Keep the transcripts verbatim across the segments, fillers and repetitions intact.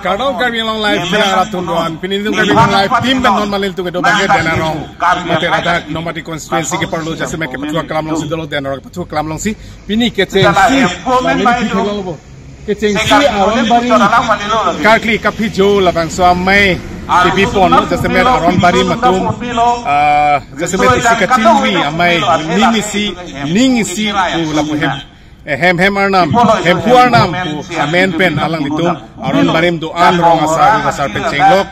Kardom Karbi Anglong Live, pini arap tun doan. Pini nelitum Karbi Anglong Live team pen non malil tung kedo bangke Dena Rong. Mate ladak Nomati constituency ke parlo jasemet kepathu aklam alongsi dolo, Dena Rong kepathu aklam alongsi. Pini kechengsi, mane pini thelo bo. Kechengsi Aron Barim karkli kaphijo labangso amei kebi ponlo, jasemet Aron Barim atum, ah, jasemet isi kachingri amei, ning isi, ning isi pu lapu hem, eh, Hemhem Arnam, Hemphu Arnam pu amen pen alanglitum Aron Barim do-an rong asar, rong asar pen chenglok,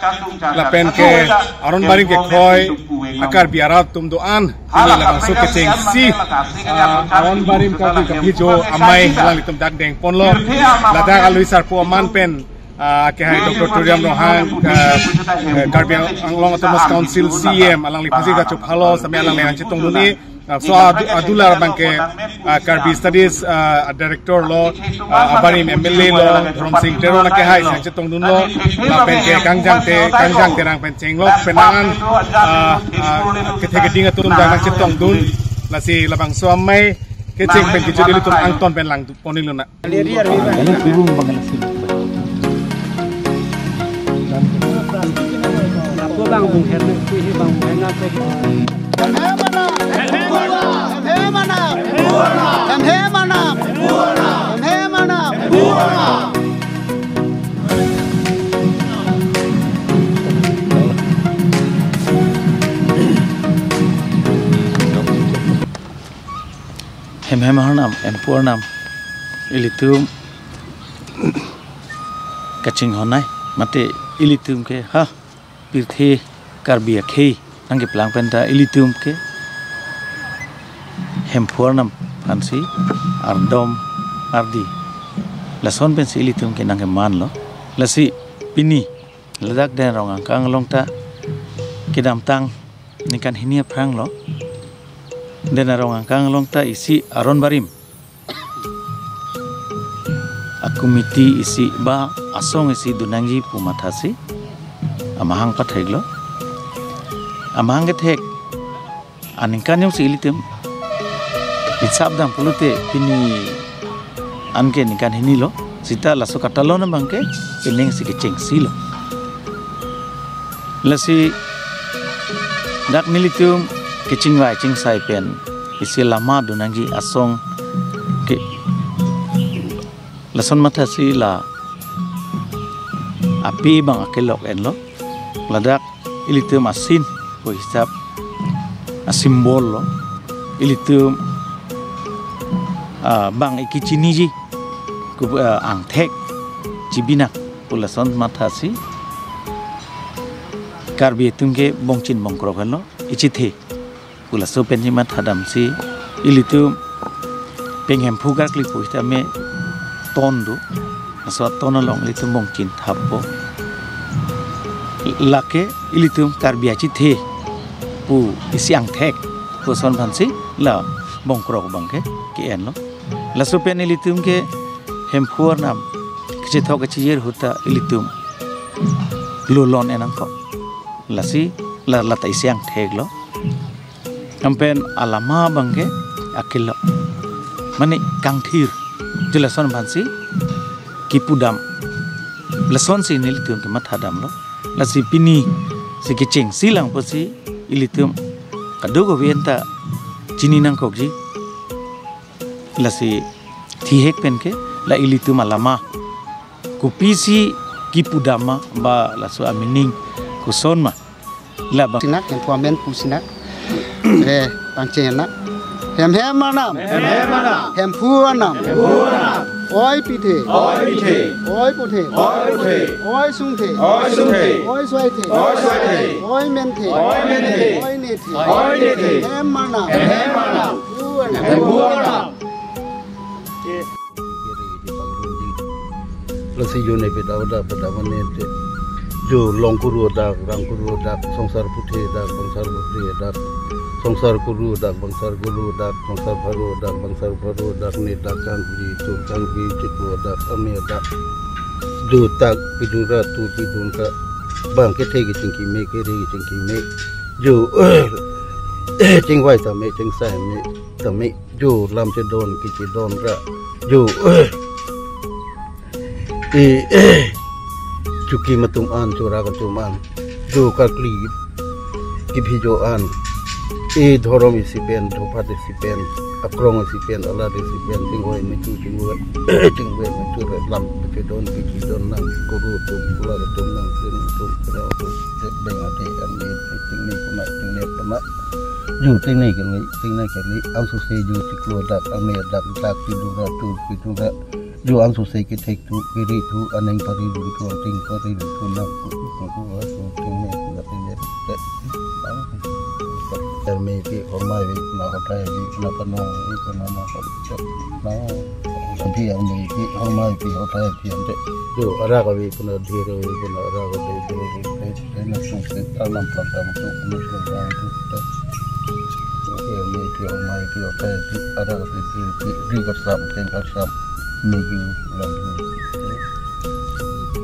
lapen ke Aron Barim kekroi a-Karbi arat atum do-an pini labangso kechengsi, ah, Aron Barim karkli kaphijo amei alanglitum dak deng ponlo. Ladak alui sarpo aman pen, ah, kehai Doctor Tuliram Ronghang, ah, eh, Karbi Anglong Autonomous Council C E M, alangli pajir kachophalo, same alangli nangchetongdun-e. Ah, so adu-, adular bangke, ah, Karbi Studies, ah, Director lo, ah, abarim M L A lo, Dhorom Sing Teron akehai si nangchetongdunlo, lapen ke Kangjang Te, Kangjang Terang pen chenglok penang an, ah, ah, kethe keding atum dak nangchetongdun, lasi labangso amei kecheng pen kejut ilitum angton pen lang pon-iklo na. Hemhem Arnam, Hemphu Arnam, ilitum kachinghon-ai, mate ilitum ke, ha, pirthe Karbi akhei nangkeplang penta ilitum ke Hemphu Arnam aphansi ardom ardi, lason pensi ilitum ke nangkemanlo. Lasi pini ladak Dena Rong angkang along ta kedamtang ningkan hini aphranglo, Dena Rong angkang along ta isi Aron Barim a-committee isi ba asong isi donangji pu mathasi amahang patheklo. Amahang kethek aningkan jongsi ilitum hisap dam pulote pini anke ningkan hinilo. Seta laso katalon abangke penang si kechengsilo. Lasi dak nelitum kechingvai chingsai pen isi lama donangji asong ke, lason mathasi la ape abang akelok enlo. Ladak ilitum asin pu hisap a-symbol lo. Ilitum, ah, bang ikichiniji ku, ah, angthek chibinak pu lason mathasi Karbi atum ke bongchin bongkrok henlo, ichethe pu laso penji mathadamsi ilitum penghemphu karkli pu sitame ton do, laso ton along ilitum bongchin thappo. Lake ilitum Karbi achethe pu isi angthek pu ason aphansi la bongkrok abangke ke-enlo. Laso pen ilitum ke Hemphu Arnam kachethok kachijir ahut ta ilitum lolon enangkok. Lasi la, lata isi angtheklo. Anpen alama abangke akelok, mane kangthir. Ju lason aphansi kipudam. Lasonsi nelitum kemathadamlo. Lasi pini si kechengsi lang pusi ilitum kadokave ta chini nangkokji. Lasi thihek penke la ilitum alama kopisi kipudam ma ba laso a-meaning koson ma. Labang sinak, Hemphu amen pusinak. Eh, pangcheng na. Hemhem Arnam. Hemhem Arnam. Hemphu Arnam. Hemphu Arnam. Oi pithe. Oi pithe. Oi puthe. Oi puthe. Oi sungthe. Oi sungthe. Oi soithe. Oi soithe. Oi menthe. Oi menthe. Oi nethe. Oi nethe. Hem Arnam. Hem Arnam. Hemphu Arnam. Hemphu Arnam. Lasi jo ne pedau dak pedau mane te. Jo long kuru dak, rang kuru dak, songsar puthe dak, bangsar puthe dak, songsar kuru dak, bangsar kuru dak, songsar pharo dak, bangsar pharo dak, ne dak kangpi, tur kangpi, chiklo dak, ame dak. Jo tak pidun ra, tur pidun ra. Bang kethe kechingki me, kethe kechingki me. Jo chingvai tame, chingsai me tame. Jo lam chedon kechedon ra. Jo, eh, eh, eh, Chukim atum an, churak atum an, jo karkli kiphi jo an, e dhorom isi pen, dophat isi pen, akrong isi pen, alat isi pen, chingvoi mechu, chingvoi, chingvoi mechu, lam mechu don, piki don nang, kuru atum, kular atum nang, sing atum, kura atum, beng ate, an, e, tingni kuna, tingni kuna. Jo tingni kali, tingni kali, angsose jo chiklo dak, ame dak, dak, pidura, tu, pidura. Jo angsose kethek thu, kere thu, aning pari ru thu, ating pari ru thu, nang ku, ku, ku, ku, ku, ting me, na ting me, te, nang. Terme pi, hormai pi, na hotai pi, na kanong pi, na na hotai, nang. Pi ang me pi, hormai pi, hotai pi, ante. Jo arak ave puna, dhir ave puna, arak ave, dhir ave, te, te, na sung se, ta nam plang tam tu, na plang tam tu, te. Oke, me pi, hormai pi, hotai pi, arak ave, dhir pi, ri karsam, teng karsam. Megi ulang dulu.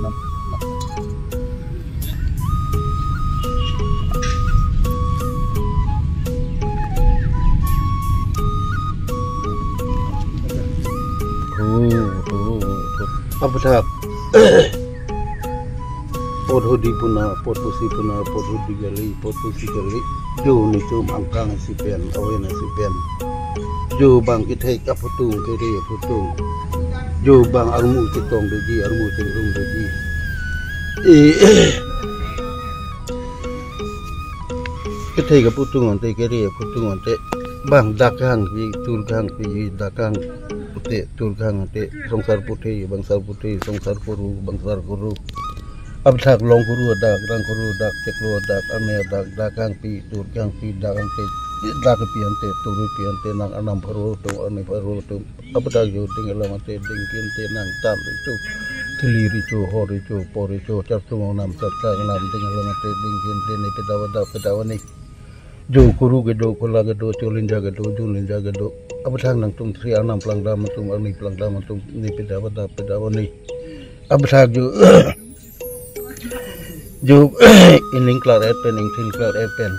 Nam. Oh, oh, oh. Apa dah? Pot hudi puna, pot pusi puna, pot hudi kali, pot pusi kali. Jo nitum angkang isi pen, awen isi pen. Jo bang kethek aputung, kere aputung. Jo bang armu chetong doji, armu chingrum doji. E, kethek aputung ante, kere aputung ante. Bang dak kehang pi, tur kehang pi, dak kehang ante, tur kehang ante. Songsar puthe, bangsar puthe, songsar kuru, bangsar kuru. Apthak long kuru adak, rang kuru adak, chiklo adak, ame adak, dak kehang pi, tur kehang pi, dak ante, dak pi ante, tur pi ante, nang anam pharo atum, ani pharo atum. Apthak jo ding alam ante, ding ki ante, nang tam ri chu, thili ri chu, hor ri chu, por ri chu, char tum nam, char char nam, ding alam ante, ding ki ante, ne pedawa da, pedawa ni. Jo kuru kedo, kola kedo, cholinja kedo, junlinja kedo. Apthak nangtum si anam plang dam atum, ani plang dam atum, ne pedawa da, pedawa ni. Apthak jo, jo ining klar et pen, ingthin klar et pen.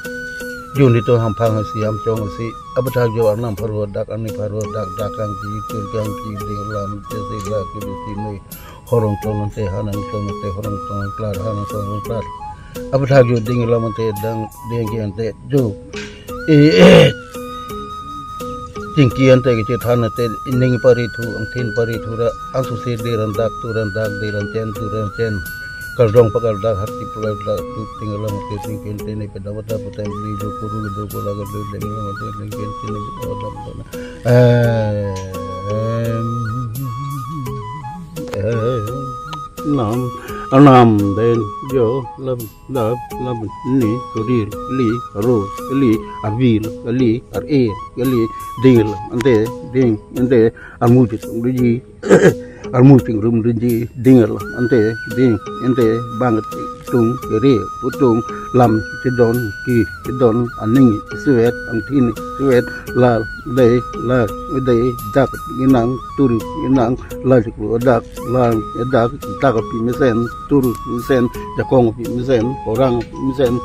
Jo nitum hamphang hasi, hamchong hasi. Apthak jo anam pharo dak, ani pharo dak, dak kehang pi, tur kehang pi, ding alam ante, si la ki si noi. Horong tong ante, hanang tong ante, horong tong klar, hanang tong klar. Apthak jo ding alam ante, dang, ding ki ante, jo. E, e. Chingki ante, kechethan ante, ining pari thu, angthin pari thu ra, angsose dir an dak, tur an dak, dir an chen, tur an chen. Kardom pakar dak, hati pular dak, tu ding alam ante, ding ki ante, ne pedawa da, pedawa ni, jo kuru kedo, kola kedo, ding alam ante, ding ki ante, ne pedawa da, pedawa ni. Eh, em, eh, nam, anam den jo, lam, dap, lam, ni, kurir, li, aro, li, arvir, li, ar-er, li, ding alam ante, ding ante, armu chetong doji, armu chingrum doji, ding alam ante, ding ante, bang tung, kere, putung, lam, chedon, ki, chedon, aning, suet, angthin, suet, la, dei, la, dei, dak, inang, tur, inang, la, chiklo, dak, la, dak, dak, pi mesen, tur, mesen, jakong, pi mesen, korang, pi mesen,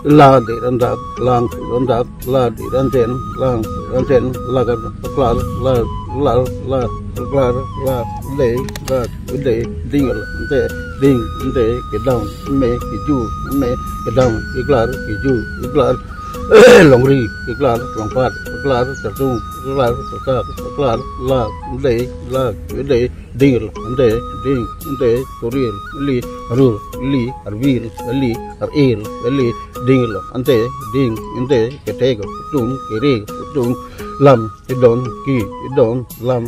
la, de, ran, dak, lang, ran, dak, la, de, ran, den, lang, ran, den, la, gar, klar, la, la, la, klar, la, dei, la, Dei, ding alam ante, ding ante, kedam, me, keju, me, kedam, keklar, keju, keklar, longri, keklar, longpat, keklar, chartung, keklar, charkak, keklar, la, dei, la, dei, ding alam ante, ding ante, kurir, li, arur, li, arvir, li, ar-er, li, ding alam ante, ding ante, kethek aputung, kere aputung, lam, chedon, ki, chedon, lam,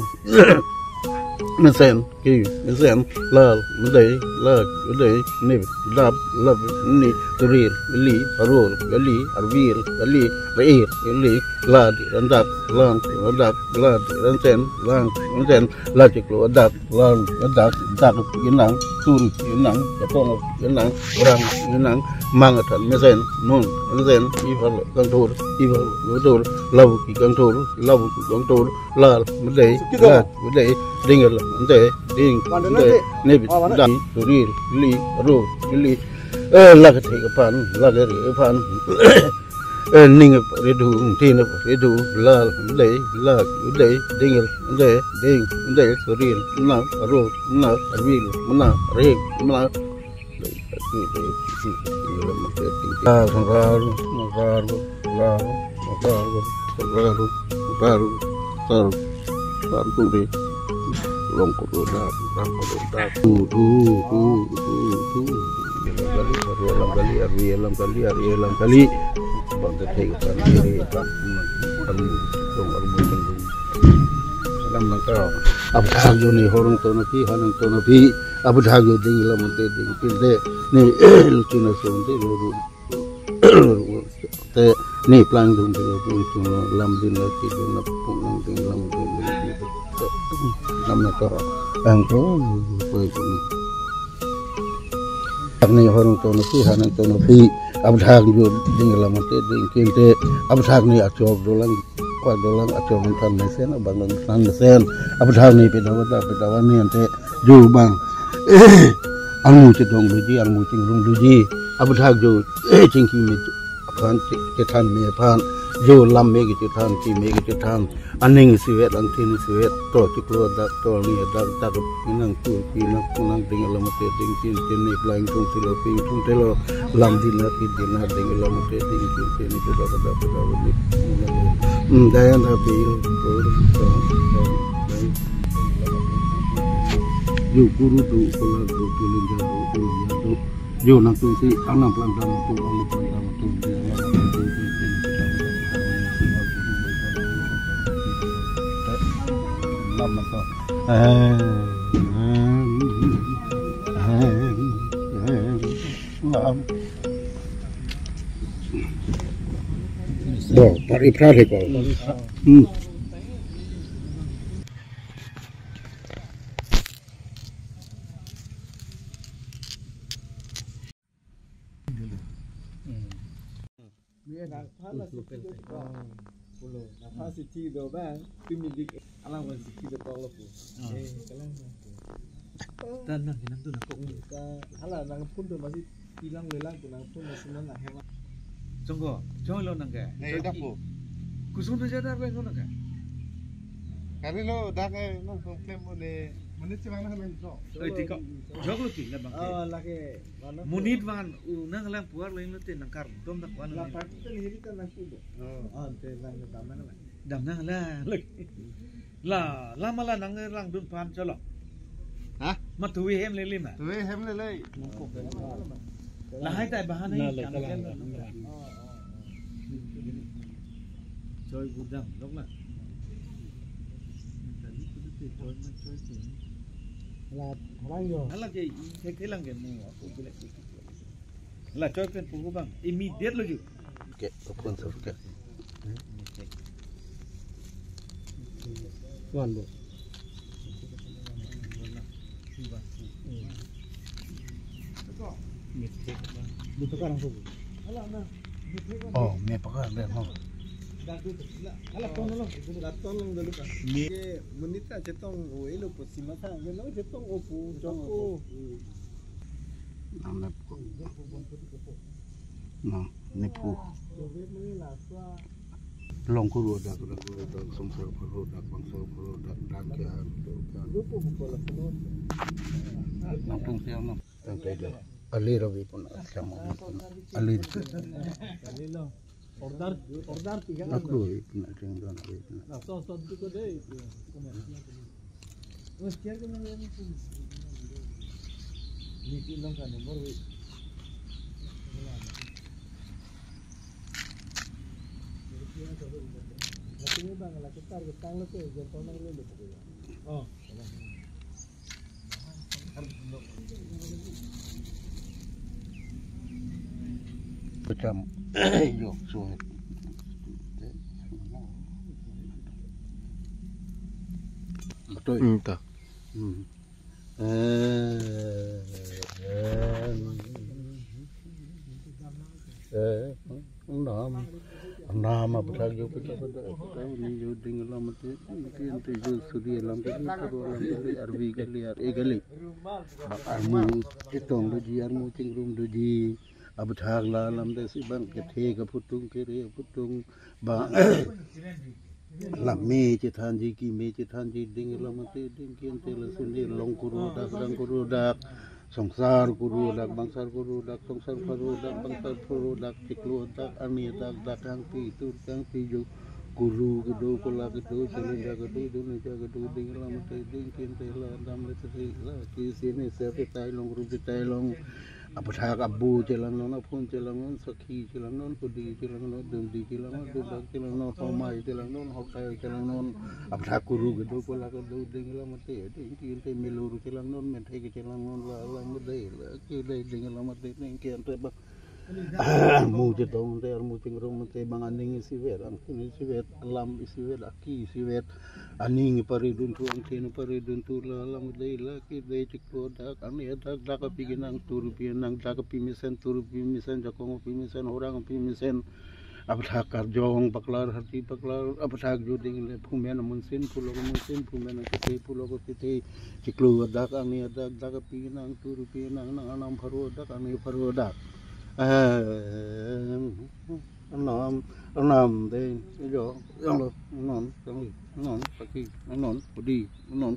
mesen, ki, mesen, la, dei, la, dei, ni, dap, lap, ni, kurir, li, arur, li, arvir, li, ar-er, li, la, di, ran, dak, lang, ran, dak, la, di, ran, sen, lang, ran, sen, la, chiklo, dak, lang, dak, dak, inang, tur, inang, ketong, inang, orang, inang, mang, athan, mesen, mung, mesen, iphal, kangthur, iphal, kangthur, labu, ki, kangthur, labu, ki, kangthur, la, medei, la, medei, ding alam ante, ding, ante, ne, bit, da, kurir, li, aro, li, eh, la, kethek aphan, la, kere aphan, eh, ning, redu, tin, redu, la, medei, la, medei, ding alam ante, ding, ante, kurir, na, aro, na, arvir, mana, rek, mana, Mungkaru, mungkaru, mungkaru, mungkaru, mungkaru, mungkaru, mungkaru, mungkaru, mungkaru, longkuru dak, longkuru dak. Tu, tu, tu, tu, tu. Alam kali, arvi alam kali, arvi alam kali, arvi alam kali. Bang kethek kan kiri, kan, kan, dong armu dong. Alam nangka. Aphuthak jo ne horong ton aphi, hanang ton aphi. Aphuthak jo ding alam ante ding pinte. Ne luchina sonte lo ru. Te ne plang dum te lo pung tung lo, lamdin la ki dun la pung nang ding lamdin la ki dun. Alam nangka. Ang ko, ko, ko. Aphuthak ne horong ton aphi, hanang ton aphi. Aphuthak jo ding alam ante ding pinte. Aphuthak ne achok dolang, kwa dolang, achok than mesen, abang than mesen. Aphuthak ne pedawa da, pedawa ne ante jo bang. Eh, armu chedong doji, armu chingrum doji. Aphuthak jo, eh, chingki me aphan, che-, chethan me aphan. Jo lam me kechethan, che me kechethan. Aning isivet, angthin isivet, to chiklo dak, to arni dak, dak, inang tu, inang, inang ding alam ante ding chin chin ne plang tung tilo, ping tung tilo, lamdin la ki dun la ding alam ante ding chin chin ne pada pada pada ni. Hmm, dayan da bil, tur, to, to, to. Yo guru do, kola do, tulinja do, tulinja do. Yo nangtum si, anang plang dam tu, anang plang dam tu. Lam nangka. Eh, eh, eh, eh, lam. Bo, pari prar he ko. Hmm. Nangphan la si thik do ba, tumi dik alang van si thik do tolo pu. Eh, kalang na pu. Ta nang nang tu nang kok. Ta hala nang phone tu masi pilang lelang tu nang phone masi nang hem. Chongko, chong lo nang ke. Nai dak pu. Kusung tu jadar bang ko nang ke. Kali lo dak eh nang kong klem ole. Mane chibang na nang jo. Oi, tiko. Jok lo ki la bang ke. Oh, lake. Monit van unang lang puar lang lo te nang kar dom dak van. La party ten hiri ten nang kudo. Oh. Ah, te lang dam nang lang. Dam nang lang. La, lama la nang lang dun pan cholo. Ha? Ma tuwe hem lele ma. Tuwe hem lele. Lahai tai bahan hai. Na le kam kalang kel lang. Lo. Choi gudam lok la. Tali kudu te choi ma choi te. La, halang yo. Hala ke, ke, ke lang ke mo, aku bilek ke. La choi pen puhu bang, immediate lo ju. Ke, phone sur ke. Wan bo. Di tukar langsung. Oh, me pakar deh, oh. Dak tu, hala ton lo, dak ton lo dulu kan. Me- Ke menit ta chetong o elo po sima ta, ke lo chetong o po, chok o. Nam ne po. No, ne po. Longkuru dak, longkuru dak, songsor kuru dak, bangso kuru dak, dak ke han, ke han. Nangtum siang nam. Tang kai dak. Ali rabi pun, siang mo pun. Ali. Order, order tiga. Aku itu nak tengok dan aku itu. Nah, so, so, itu ko deh, itu. Oh, sekian ko nang ni pun. Ni pun lang kan nomor we. Laki ni bang, laki tar ke tang lo ke, jangan tolong lo. Oh. Pacham. Yo, so. Betul. Hmm, ta. Hmm. Eh, eh, eh, nam, nam aphuthak jo pita pada, pita ni jo ding alam ante, ante jo suri alam kali, kuru alam kali, arvi kali, ar-e kali. Bak armu chetong doji, armu chingrum doji, aphuthak la alam desi bang kethe kaphutung, kere kaphutung, bang lam me chethanji, ki me chethanji, ding alam ante ding, ki ante lason ding, longkuru dak, longkuru dak. Songsar kuru dak, bangsar kuru dak, songsar pharo dak, bangsar pharo dak, chiklo dak, arni dak, dak kangpi, tur kangpi, jo kuru kedo, kola kedo, cheleng ja kedo, dun ja kedo, ding lam te, ding kin te, la dam le te, la ki sini ser te tai long, ru te tai long. Aputhak abu chelangnon, aphun chelangnon, sakhi chelangnon, kudi chelangnon, dundi chelangnon, dundak chelangnon, homai chelangnon, hotai chelangnon. Aputhak kuru kedo, kola kedo, ding lam te, ding kin te, melur chelangnon, methek chelangnon, la lam de, la ki de, ding lam te, ding kin te ba. Armu chetong te, armu chingrum te, bang aning isivet, angthin isivet, alam isivet, aki isivet, aning pari dun thu, angthin pari dun thu, la lam de, la ki de, chiklo dak, arni dak, dak api kenang, tur api kenang, dak api mesen, tur api mesen, jakong api mesen, horang api mesen. Aputhak karjong paklar, harti paklar, aputhak jo ding le, phumen amunsin, pulok amunsin, phumen akete, pulok akete, chiklo dak, arni dak, dak api kenang, tur api kenang, nang anam pharo dak, arni pharo dak. Eh, anam, anam de, jo, jong lo, non, jong li, non, paki, non, kudi, non,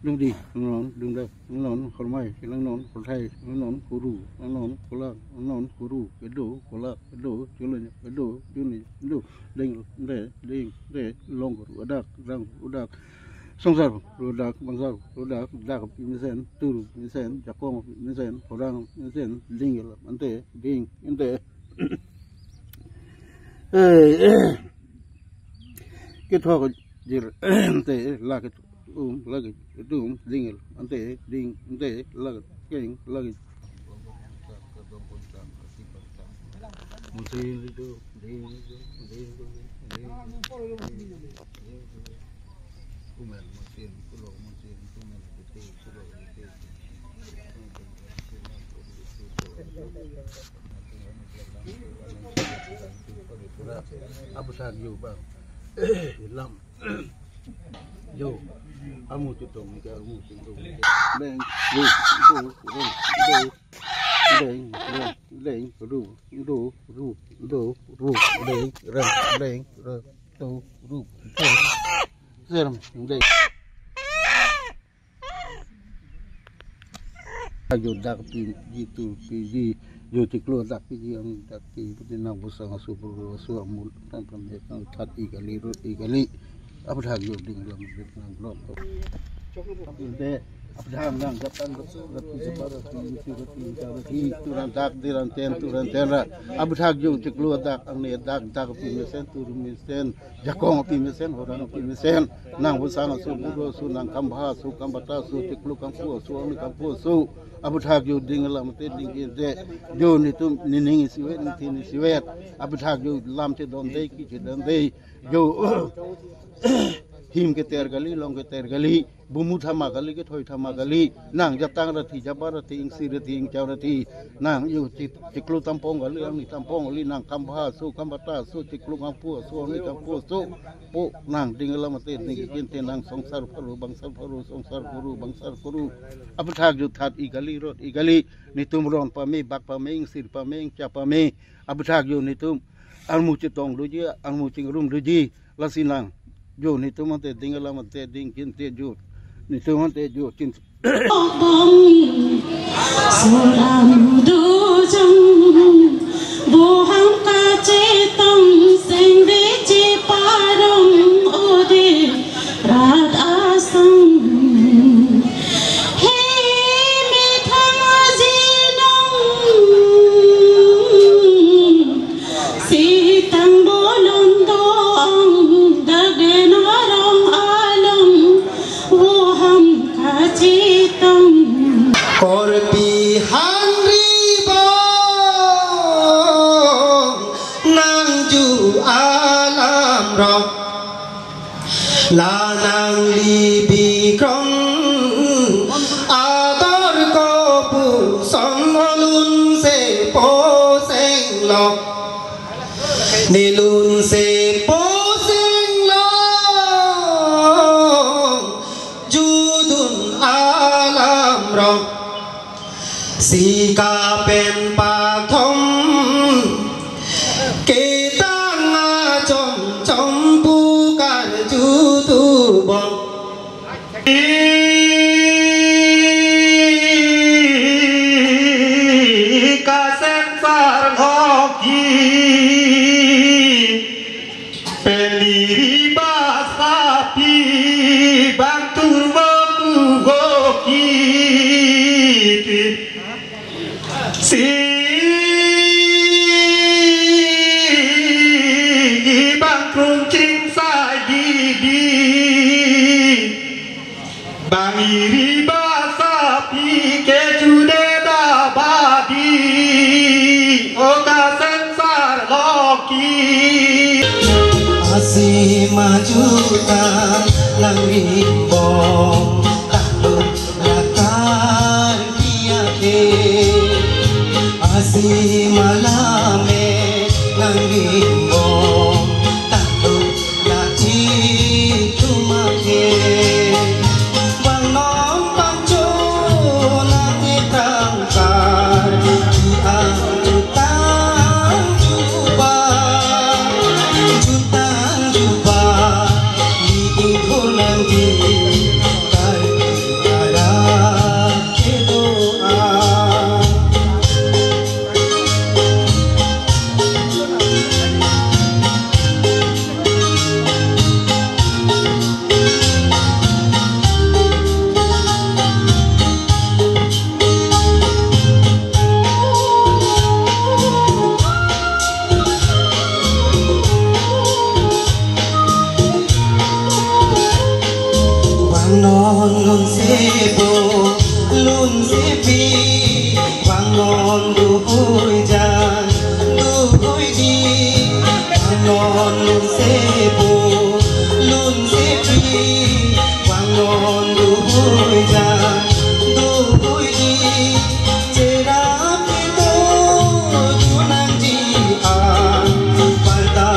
dungdi, non, dungdak, non, hormai, chelangnon, hotai, non, kuru, non, kola, non, kuru, kedo, kola, kedo, chulun, kedo, chuni, do, ding, de, ding, de, long kuru adak, rang kuru adak, songsar kuru adak, bangsar kuru adak, dak api mesen, tur api mesen, jakong api mesen, horang api mesen, ding lam ante, ding, ante. Eh, eh. Kethok jir, ante, la ke um, la ke dum, ding lam ante, ding, ante, la ke keng, la ke. Musin itu, ding, ding, ding, ding, ding. Kumen, musin, kulo, musin, kumen, putih, kulo, putih. Aputhak jo bang. Lam. Jo. Armu chetong ke, armu chetong ke. Leng, jo, jo, jo, jo. Leng, leng, leng, ru, ru, ru, ru, ru, leng, rang, leng, rang, tu, ru, tu. Serem, leng. Jo dak piji, tur piji, jo chiklo dak piji, ang dak piji, piji nang busang asu puru asu amul, tang tang tang that i kali, rut i kali. Aputhak jo ding lam, ding lam, lam. Ante, aputhak nang, jatang, rati, jaba, rati, isi, rati, ika, rati, turan dak, diran ten, turan ten ra. Aputhak jo chiklo dak, arni dak, dak api mesen, tur mesen, jakong api mesen, horang api mesen. Nang busang asu, puru asu, nang kambha asu, kambata asu, chiklo kangpu asu, arni kangpu asu. Aputhak jo ding lam te, ding kin te. Jo netum nening isivet, nethin isivet. Aputhak jo lam chedon de, ki chedon de. Jo him keter kali, long keter kali, bumu thama kali, kethoi thama kali, nang jatang rati, jaba rati, ingsi rati, ingchau rati, nang jo chik-, chiklo tampong kali, arni tampong kali, nang kambha asu, kambata asu, chiklo kangpu asu, arni kangpu asu, po nang ding lam ante, ding kin te, nang songsar pharo, bangsar pharo, songsar kuru, bangsar kuru. Aputhak jo that i kali, rot i kali, netum ron pame, bak pame, ingsir pame, ingcha pame. Aputhak jo netum armu chetong doji, armu chingrum doji, lasi nang jo netum ante ding lam ante, ding kin te jo, netum ante jo chin. Bong soram dujung, boham kachetong, sengveji parong ode rat asang. He methang ajinong, sitang bolon dong, dagden arong along, boham kachetong. Korpi hanri bong, nangju alam rong. La nangli bikrong ador kopu son, olun se poseng lo. Nelun se poseng lo. Judun alam rong. Sika pen pathom, ketang achom chom pu karju tu bom. Bang iri basa pi ke jude da badi, o kasangsar loki. Asi maju ta nang rimbong, takut lakar kiake. Asi malame nang rimbong, takut lachi tumake. Bang non pancho nang tangkar, di ang jutang juba, jutang juba, di ibu nang di, kar ara kedoa. Vang non lun se bo, lun se pi, vang non duhui jan, duhui di, vang non lun se bo, lun se pi, vang non duhui jan, duhui di. Cherap kedo junang ji an, parda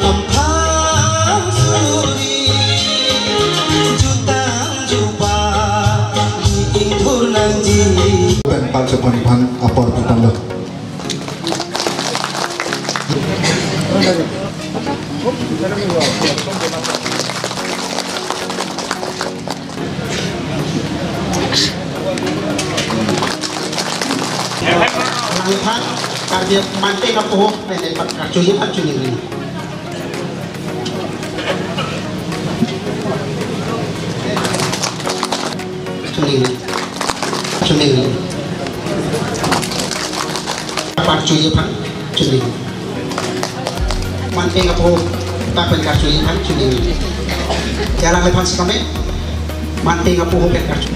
amphang suri, jutang juba, di ingthur nang ji. Pen pancho aphan apor pi panglo. Langphan, Karbi Mante kapo, pen pen karchuji aphan choningri. Choningri. Choningri. Karchuji aphan choningri. Mante kapo ta pen karchuji aphan choningri. Jalang lephan sekame. Mante kapo pen karchu.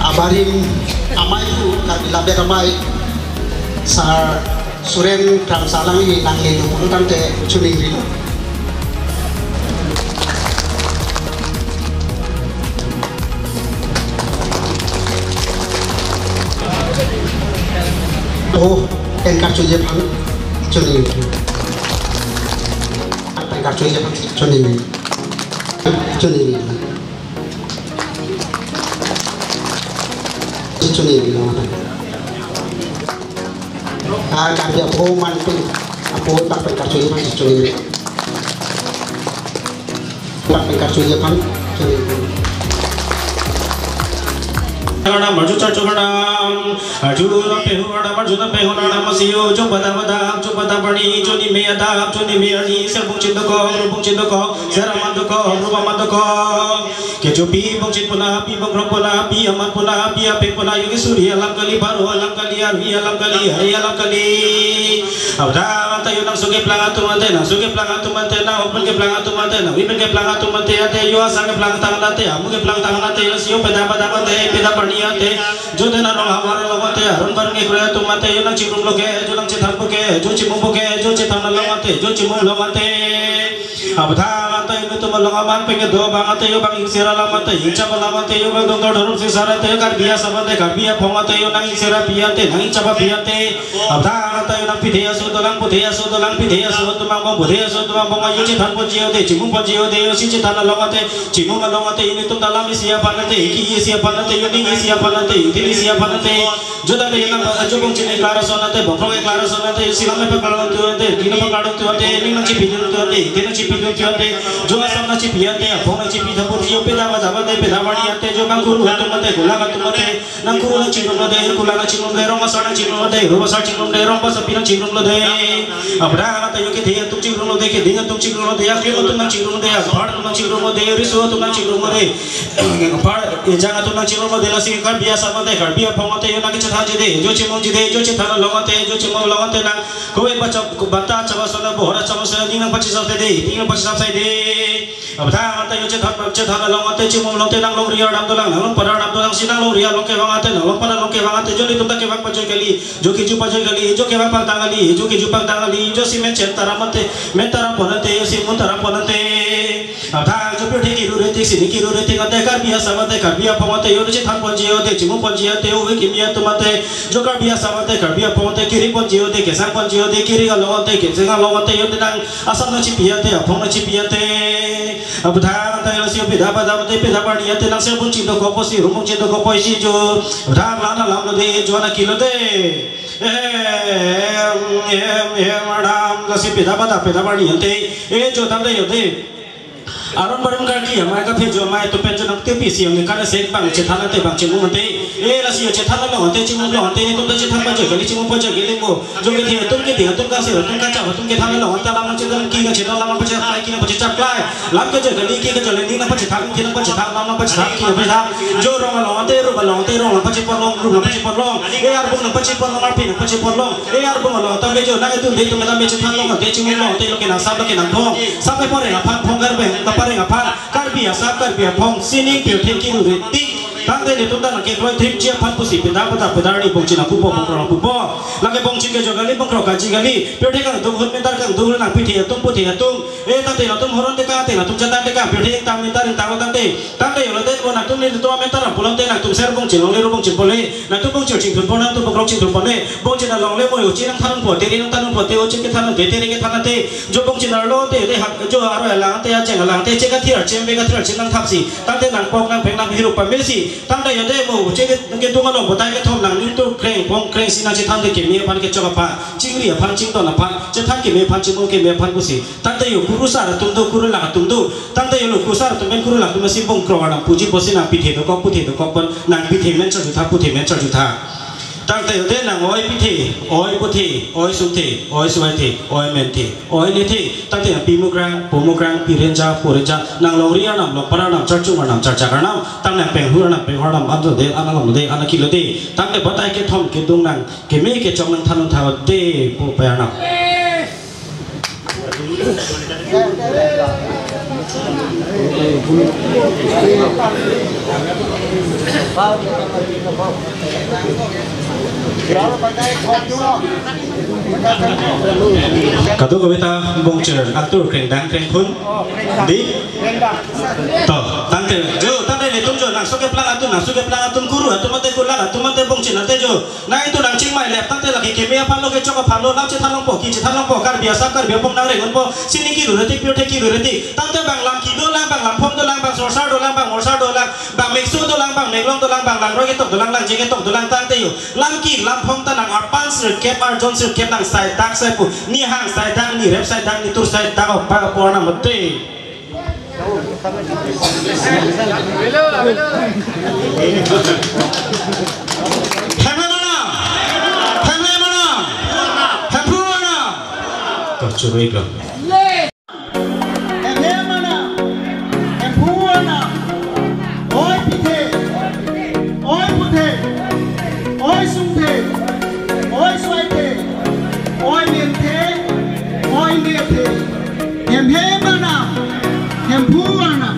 Abarim amei pu, Karbi Lamdet Amei, Sar Suren Kramsa alangli nangle lo pulo tangte choningrilo. Oh, pen karchuji aphan choningri. Pen karchuji aphan choningri. Choningri. Choningri. Ah, Karbi apo man pen, apo ta pen karchuji aphan choningri. Ta pen karchuji aphan choningri. Karnam arju charchu karnam, arju na pehu karnam, arju na pehu karnam, asiyo, jo pada pada, jo pada pani, jo ni me ada, jo ni me ani, serbung chindoko, rubung chindoko, seraman doko, rupaman doko. Kecho pi bongchit puna, pi bongkrok puna, pi aman puna, pi apek puna, yogi suri alam kali, baro alam kali, arvi alam kali, hari alam kali. Abda anta yo nang suge plang atum ante, nang suge plang atum ante, nang open ke plang atum ante, nang wipen ke plang atum ante, ante yo asang ke plang tang ante, amu ke plang tang ante, yo sio peda pada ante, peda pani ante, jo dena rong havar long ante, aron bar nge kure atum ante, yo nang chingrum lo ke, jo nang chethang po ke, jo chimum po ke, jo chethang long ante, jo chimum long ante. Abthang ante yo netum along aman pen kedo abang ante yo bang ingsera alam ante, ingchap alam ante yo bang dongdor dhorom singsar ante yo Karbi asam ante, Karbi aphong ante yo nang ingsera pi ante, nang ingchap api ante. Abthang ante yo nang pithe aso dolang, puthe aso dolang, pithe aso atum angbong, puthe aso atum angbong, yo chethan ponji ode, chimum ponji ode, yo si chethan along ante, chimum along ante, yo netum ta alam isi aphan ante, iki isi aphan ante, yo ning isi aphan ante, ingtin isi aphan ante. Jo ta le nang ba, jo bongchit eklar ason ante, bongkrok eklar ason ante, silam le pakar tu ante, kino pakar tu ante, ning nang chipi tu ante, ning nang chipi tu ante, jo asam nang chipi ante, aphong nang chipi thapo, jo peda ma daba de, peda mani ante, jo nang kuru atum ante, kulang atum ante, nang kuru nang chingrum lo de, kulang nang chingrum de, rong asar nang chingrum lo de, ru asar chingrum de, rong basa pi nang chingrum lo de. Abra ante yo kethe atum chingrum lo de, keding atum chingrum lo de, aklim atum nang chingrum lo de, aphar atum nang chingrum lo de, riso atum nang chingrum lo de. Apar ejang atum nang chingrum lo de, lasi Karbi asam ante, Karbi aphong ante, yo nang kechethan ji de, jo chimum ji de, jo chethan along ante, jo chimum along ante nang, kove bacha, bata chaba sona, bohora chaba sona, ning nang pachisap de, ning nang pachisap sai de. Apthang ante yo chethan, chethan along ante chimum along te nang longri arnam dolang, nang longpat arnam dolang si nang longri along kevang ante, nang longpat along kevang ante, jo nelitum ta kevang pajoi kali, jo kiju pajoi kali, jo kevang pangtang kali, jo kiju pangtang kali, jo si men chen taram ante, men taram pon ante, jo si mun taram pon ante. Apthang jo pirthe kiru retik, sini kiru retik ante, Karbi asam ante, Karbi aphong ante, yo chethan ponji ante, chimum ponji ante, ove kimi atum ante, jo Karbi asam ante, Karbi aphong ante, kiri ponji ante, kesang ponji ante, kiri along ante, kesang along ante, yo nang asam nangchipi ante, aphong nangchipi ante. Apthang ante lasi pida pada ante, pida barni ante, nang serbung chindokok pusi, rumbung chindokok pusi jo. Apthang la na lam lo de, jo na kilo de. Em, em, em, ram, lasi pida pada, pida barni ante. E jo tangte yo de. Aron baron Karbi amei kaphejo amei atum pen jo nangtepi si ang kan se bang chethan ante bang chimum ante. E lasi yo chethan along ante chimum along ante nelitum ta chethan pajoi kali chimum pajoi kali mo. Jo kethe atum kethe atum kasir atum kachap atum kethan along ante lam nangchethan ki nangchethan lam nangpachethak ki nangpachethak klai. Lam kajoi kali ki kajoi kali nangpachethak ki nangpachethak lam nangpachethak ki nangpachethak. Jo rong along ante rup along ante rong nangpachepon long rup nangpachepon long. E arbung nangpachepon long arpi nangpachepon long. E arbung along tame jo nang itum de tum tame chethan long ante chimum long ante lo ke nang sap lo ke nang phong. Sap ke poreng aphan phong Karbi, kapareng aphan. Karbi asap Karbi aphong sining pirthe kiru retik. Tangte nelitum ta nang kekroi thipji aphan pusi pida pada pida arni bongchin apupo bongkrok apupo. Lake bongchin kejok kali bongkrok kaji kali. Pirthe kangdung ahut mentar kangdung ahut nangpithe atum puthe atum. E tangte latum horon tekang te latum chethan tekang pirthe ingtang mentar ingtang lo tangte. Tangte yo lo de mo nangtum nelitum amentar apulo te nangtum serbung chin longle rumbung chin pole. Nangtum bongchin chingthum pon nangtum bongkrok chingthum pon le. Bongchin along le mo yo chin nangthan po te ri nangthan po te o chin kethan te te ri kethan te. Jo bongchin arlo te de hak jo aro alang te acheng alang te che kathir chem ve kathir chem nangthap si. Tangte nangpok nangpeng nanghirup pame si. Tangte yo de mo che ke ke tung along botai kethom nang ning tu kreng pong kreng si nangchethan te keme aphan kechok aphan. Chingri aphan chingdon aphan. Chethan keme aphan chimum keme aphan pusi. Tangte yo kurusar atum do kurulak atum do. Tangte yo lo kurusar atum pen kurulak atum si bongkrok arnam puji pusi nangpithe dokok puthe dokok pon nangpithe men charjutha puthe men charjutha. Tangte yo de nang oi pithe, oi puthe, oi sungthe, oi suvaithe, oi menthe, oi nethe. Tangte nang pi mukrang, po mukrang, pi renja, po renja. Nang longri arnam, longpat arnam, charchung arnam, charchak arnam. Tang nang penghu arnam, penghu arnam, an do de, an alam de, an akilo de. Tangte botai kethom kedung nang keme kechok nangthan nangthap de pu paya nang. Kadokave ta bongchir atur krengdang krengphun di. To, tangte jo, tangte nelitum jo nangso keplang atum, nangso keplang atum kuru atum ante kulak atum ante bongchin ante jo. Nang itum nangchingmai lep tangte lake keme aphan lo kechok aphan lo nangchethan longpo kechethan longpo Karbi asap Karbi aphong nangreng unpo sining kiru retik pirthe kiru retik tangte bang lam ki dolang bang lam phong dolang bang sorsar dolang bang morsar dolang bang mekso dolang bang meklong dolang bang langroi ketok dolang langje ketok dolang tangte yo lam ki lam phong ta nang arpan sirkep arjon sirkep nang saidak saipu nihang saidak nirep saidak nitur saidak opa opo nang mete. Hemhe mana? Hemhe mana? Hemphu mana? To churui lo. Hemhe mana? Hemphu mana? Oi pithe. Oi puthe. Oi sungthe. Oi suaithe. Oi menthe. Oi nethe. Hemhe mana, hemphu mana.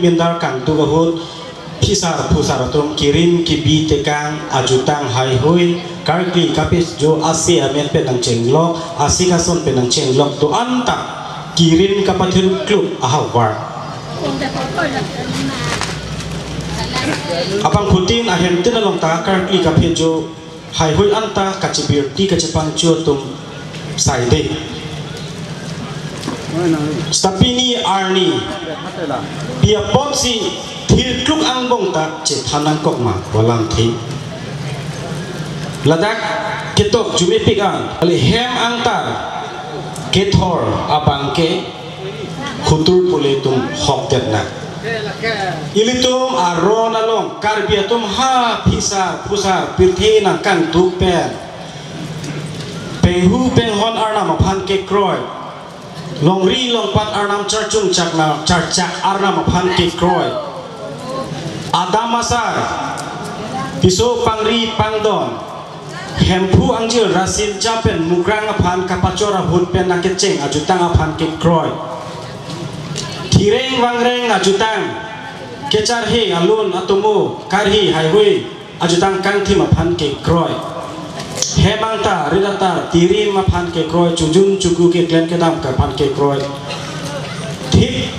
Indar kangduk ahut phisar phusar atum kirim kibi tekang ajutang haihui karkli kapejo ase amen pen nangchenglok, ase kason pen nangchenglok do-an ta kirim kapathirkluk ahavar. Abangphutin ahemtin along ta karkli kapejo haihui anta kachibirti kachepangcho atum saide. Seta pini arni pi apotsi thirkluk angbong ta chethan nangkok ma, walang thing. Ladak ketok jumepik an, kali hem angtar kethor abangke hutur pule tum hokdet na. Ilitum aron along Karbi atum ha phisar phusar pirthe nangkangduk pen penghu penghon arnam aphan kekroi, longri longpat arnam charchung chakna charchak arnam aphan kekroi, adam asar, piso pangri pangdon, Hemphu angjir rasin chapen mukrang aphan kapachor ahut pen nangkecheng ajutang aphan kekroi. Thireng vangreng ajutang, kecharhe alun atomo karhi haihui ajutang kangthim aphan kekroi. Hem angtar rit angtar tirim aphan kekroi, chojun choku keklem kedam aphan kekroi. Thip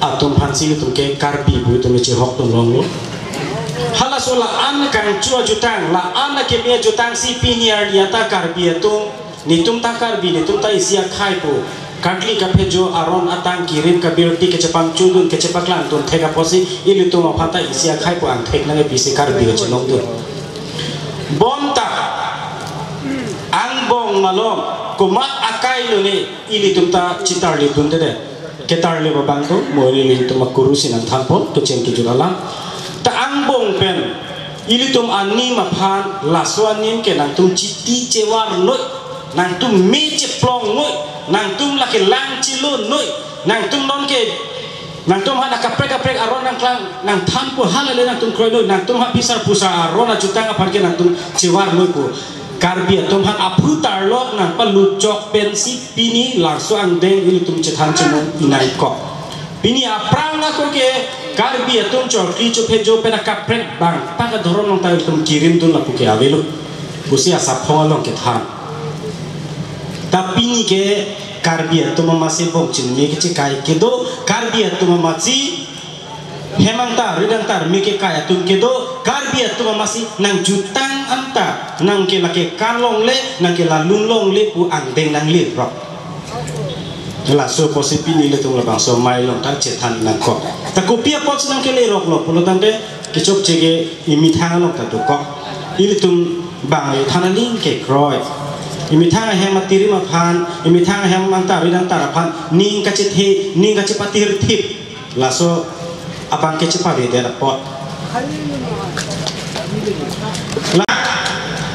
atum aphansi ilitum ke Karbi pu itum chehok atum longlo. Halaso la-an kangcho ajutang, la-an akeme ajutangsi pini arni anta Karbi atum, netum ta Karbi, netum ta isi akhei pu, karkli kapejo aron atang kirim kabirti kachepangchodun kachepaklangdun thek apotsi ilitum aphan ta isi akhei pu angthek nangpisi Karbi kachelongdun. Bonta angbong malom komat akai lone ilitum ta chetarlipdunde. Ketarlip abang do, mo ilitum akuru si nangthanpon, kecheng kejut alam. Ta angbong pen ilitum anim aphan, laso anim ke nangtum chiti chevar noi, nangtum me cheplong noi, nangtum lake lang chelo noi, nangtum non ke, nangtum aphan akaprek kaprek aron nangklang, nangthanpo hala le nangtum kroi noi, nangtum aphan phisar phusar aron ajutang aphan ke nangtum chevar noi pu. Karbi atum aphan aphu tarlok nangpalut chok pensi pini laso angdeng ilitum chethan chemong inai kok. Pini aphrang ako ke Karbi atum chokri chophejo pen akaprek bang pak adhorom along ta ilitum kirimdun lapu ke avelo. Pusi asaphong along kethan. Ta pini ke Karbi atum amatsi bong chinme kechekai kedo, Karbi atum amatsi hem angtar rit angtar me kekai atum kedo, Karbi atum amatsi nangjutang anta, nangke lake kan longle, nangke lalun longle pu angdeng nangle rok. Laso apotsi pini ilitum labangso amei along ta chethan nangkok. Ta kopi apotsi nangkele roklo pulo tangte kechokche ke emethang along ta dokok. Ilitum bang le than aning kekroi. Emethang ahem atirim aphan, emethang ahem angtar rit angtar aphan ning kachethe, ning kachepathirthip. Laso abang ke chepavede apot. La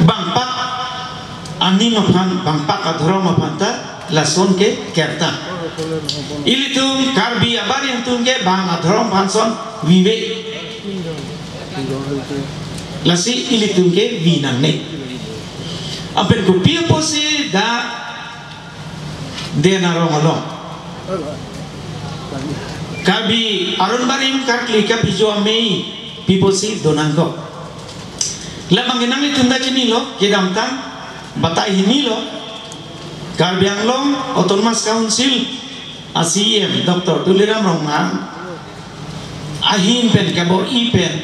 bang pak anim aphan, bang pak adhorom aphan ta lason ke kerta. Ilitum Karbi abarim atum ke bang adhorom aphan son vive. Lasi ilitum ke vi nangne. Lapen kopi apotsi dak Den Arong along Karbi aron barim karkli kapejo amei pi apotsi do nangkok. Labang ke nanglitum ta chinilo, kedamtang batai hinilo, Karbi Anglong Autonomous Council a-C E M Doctor Tuliram Ronghang ahin pen kabor-i pen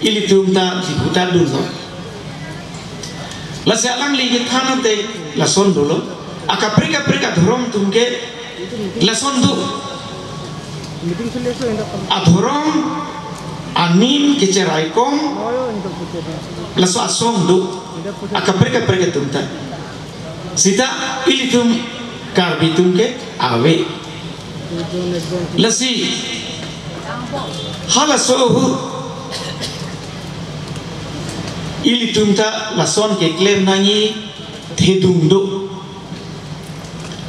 ilitum ta diphuta dunlo. Lasi alangli kethan ante lason dolo. Akaprek kaprek adhorom atum ke lason do. Adhorom anim kecheraikom laso asong do. Akaprek kaprek atum ta. Seta ilitum Karbi atum ke ave. Lasi halaso ahut ilitum ta lason keklem nangji thedung do.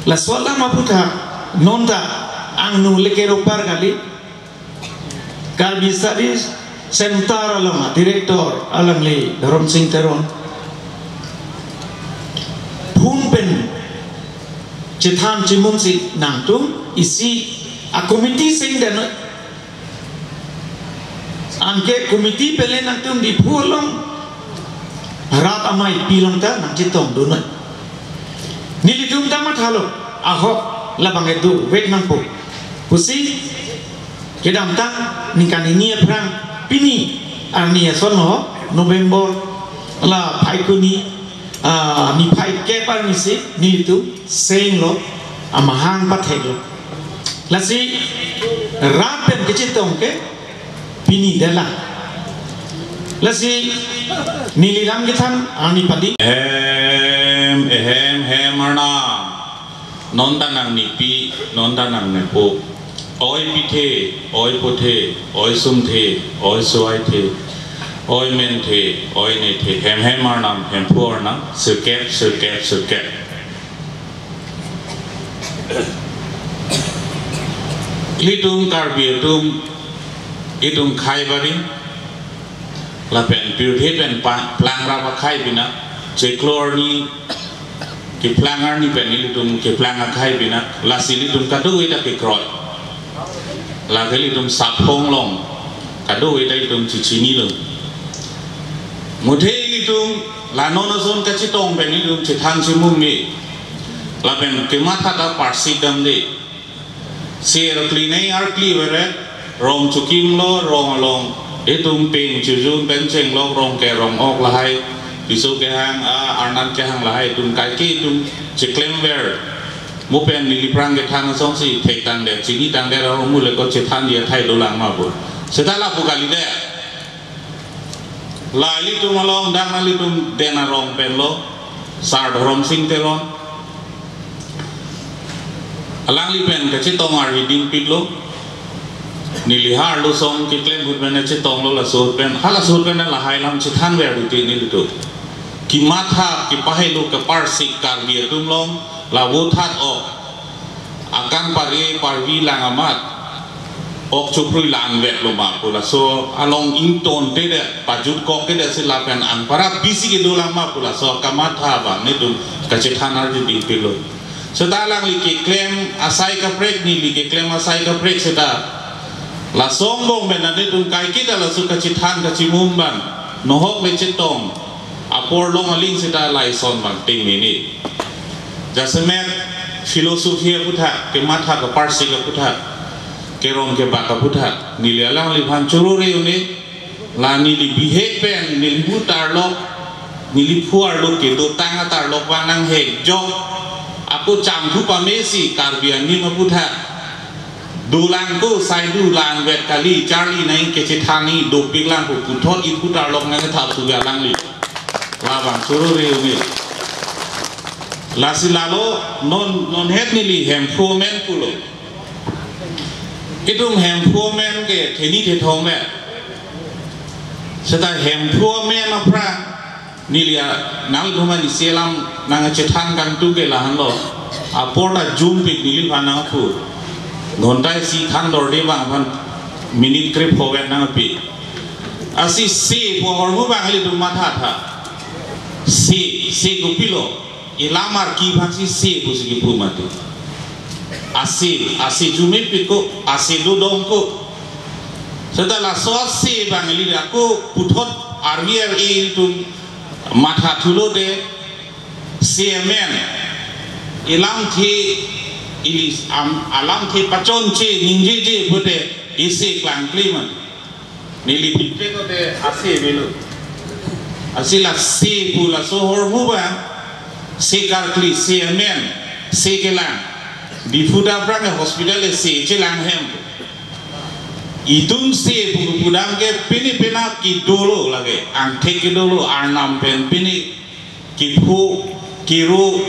Laso alam aphuthak non ta angno le keropar kali. Karbi Studies Center along a-director alangli Dhorom Sing Teron phone pen chethan chemungsi nangtum isi a-committee sengden noi. Anke committee pele nangtum Diphu along rat amei pilong ta nangchetongdun noi. Nelitum ta mathalo, ahok labang edo vek nangpo pusi kedamtang ningkan hini aphrang pini arni ason ho November la Phaikuni, ah, niphai kep arni si nelitum senglo, amahang patheklo. Lasi rat pen kechetong ke pini dela. Lasi neli lam kethan arni padi. Hem, ehem, hem Arnam. Non ta nangnipi, non ta nangnepo. Oi pithe, oi puthe, oi sumthe, oi suaithe, oi menthe, oi nethe, hem hem Arnam, Hemphu Arnam, sirkep, sirkep, sirkep. Ilitum Karbi atum, itum khai bari, lapen pirthe pen pa-, plang rap akhai pina, chiklo arni, keplang arni pen ilitum keplang akhai pina, lasi ilitum kadokave ta kekroi. Lake ilitum saphong long, kadokave ta ilitum chichinilo. Muthe ilitum la non ason kachetong pen ilitum chethan chimum me. Lapen kematha ta parsik damde. Si arkli nei arkli vere, rong chukimlo, rong along, itum peng chujun pen chenglok, rong ke rong ok lahai, piso kehang, a, arnan kehang lahai, itum kaike itum cheklemver. Mo pen neli aphrang kethan asonsi thektangdet, chinitangdet, arong mule ko chethan dia thai dolang ma bo. Seta lapu kalidet. La ilitum along, dang ilitum den arong penlo, Sar Dhorom Sing Teron. Alangli pen kachetong arhi dingpiklo. Neli ha arlo song keklem ahut pen chetonglo, laso ahut pen, halaso ahut pen lahai alam chethanver duti nelitum. Kematha, kepahelo, keparsik Karbi atum along, la vothatok. Akang pare parvi lang amat. Ok choprui la-an vetlo ma pu laso along ingtontedet, pajutkoktedet si lapen anparap bisi kedolang ma pu laso kamatha abang nelitum kachethan arju dingpiklo. Seta alangli keklem asai kaprek, neli keklem asai kaprek seta. Laso angbong pen nelitum kaiketa laso kachethan kachimum abang nohok le chetong apor long aling seta lason abang ting mini. Jasemet philosophy aputhak, kematha keparsik aputhak, kerong kebak aputhak, neli alangliphan choro-re un-e, la neli bihek pen, neli bu tarlok, neli phu arlo kedotang atarlok abang nanghek jok, ako changthu pamesi Karbi anim aputhak. Dolang ko sai do lang vet kali, charli nai kechethan ni dopik lang ko, puthot iphu tarlok nangthap suga langli. Labang choro-re un-e. Lasi lalo non, non het neli Hemphu amen pulo. Itum Hemphu amen ke theni thethong le. Seta Hemphu amen aphrang neli a, nangtum an isi alam nangchethan kangtung ke lahenlo. Apor ta jumpik neliphan nangpu. Ghonta isi than dorde abang aphan minute krepho vet nangpi. Lasi se pu ahormu abang ilitum mathatha. Se, se kopilo. Ilamar ki aphansi se pusi kipu mati. Ase, ase jumepik ko, ase dodong ko. Seta laso ase abang ili ako puthot arvi ar-e ilitum mathathulo de, se amen. Ilamthe ili am, alamthe pachonche ningjeje pute ise klangkle mati. Neli pipe kote ase avelo. Lasi la se pu laso ahormu abang, se karkli, se amen, se kelang. Diphu ta aphrang ke hospital le se chelang hem. Itum se pu pudam ke pini pena kedolo lake, angthek kedolo, arnam pen pini kepho, kero,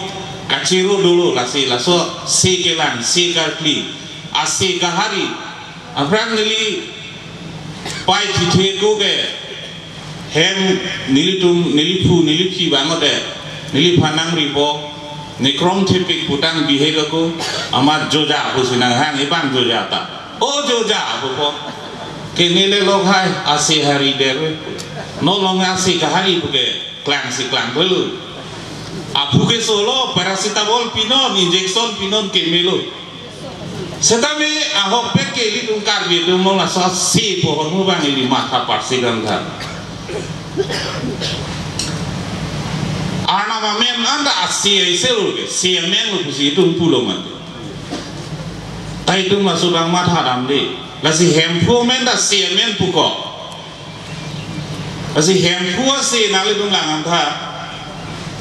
kachero dolo lasi, laso se kelang, se karkli, ase kahari. Aphrang neli pai thithe ko ke hem nelitum, neliphu, neliphi abang kote, neliphan nangripo, ne krongthepik putang bihek ako, amat joja pusi nanghang, ibang joja ta. O joja pupo. Ke neli lok hai, ase hari derve. Non along ase kahari puke. Klangsi klang belu. Aphu kesolo, paracetamol pinon, injection pinon kemelo. Setame ahokpet ke ilitum Karbi atum along laso ase pu ahormu abang ili matha parsi kangtha. Arnam amen anta ase ase lo ke, ase amen lo pusi itum pulo mati. Ta itum laso abang matha damde. Lasi Hemphu amen ta ase amen pu ko. Lasi Hemphu ase nanglitum lang kangtha.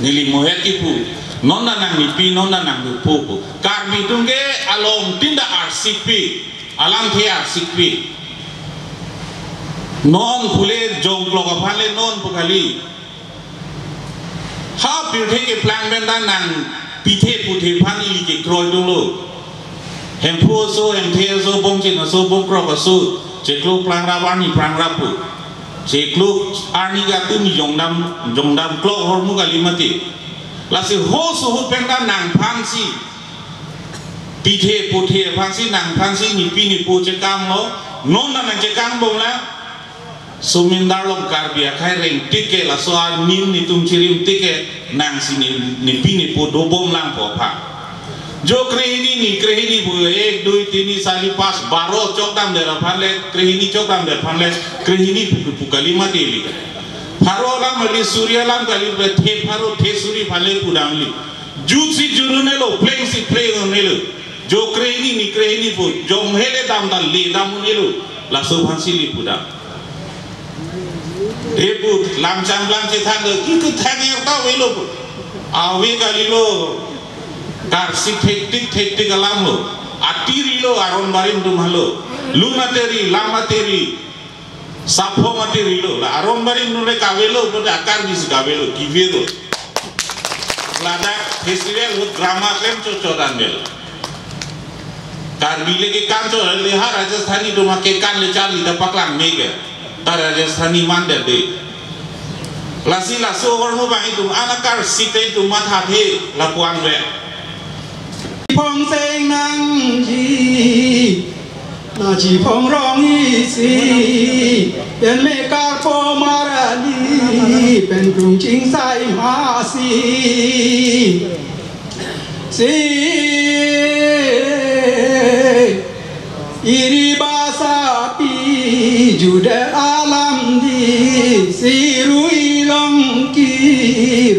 Neli mohet kipu. Non ta nangnepi, non ta nangnepo pu. Karbi atum ke along tin ta arsikpik. Alamthe arsikpik. Non pule jongklok aphan le non pu kali. Ha pirthe keplang pen ta nangpithe puthe aphan ili kekroi dolo. Hemphu aso, hemthe aso, bongchin aso, bongkrok aso, chiklo prangrap arni prangrap pu. Chiklo arni ke atum jongdam, jongdam klok ahormu kali mati. Lasi ho suhut pen ta nangphansi pithe puthe aphansi nangphansi nepi nepo chekanglo, non ta nangchekang bomlang. Sumindar along Karbi akhei rengtik ke laso anim netum chirimtik ke nangsi ne, nepi nepo dobomlang pu aphan. Jo krehini ni krehini pu ek, dui, tini, sari, pas, baro chokdamdet aphan le, krehini chokdamdet aphan le, krehini pu, pu kali mati ili. Pharo alam kali, suri alam kali, the pharo the suri aphan le pudamli. Jutsi jut un-elo, plengsi pleng un-elo. Jo krehini ni krehini pu, jong hele dam ta le dam un-elo. Laso aphansi ili pudam. Epu lamchang blang chethan do, ki kethang er ta avelo pu. Ave kalilo, karsik thektik thektik alam lo. Atiri lo, aron barim atum halo. Lun atiri, lam atiri, saphong atiri lo. La aron barim atum le kavelo, pu ta Karbi si kavelo, kivelo. Ladak festival ahut drama klem chochodan vel. Karbi le kekan cho le ha Rajasthani atum akekan le charli ta paklang me ke. Ta Rajasthani mandet de. Lasi laso ahormu abang itum ana karsik te itum mathathe lapuan ve. Phong seng nangji, naji phong rong isi, pen me karpo marali, pen krung chingsai masi. Si iri basa pi judet alam di, si rui longki,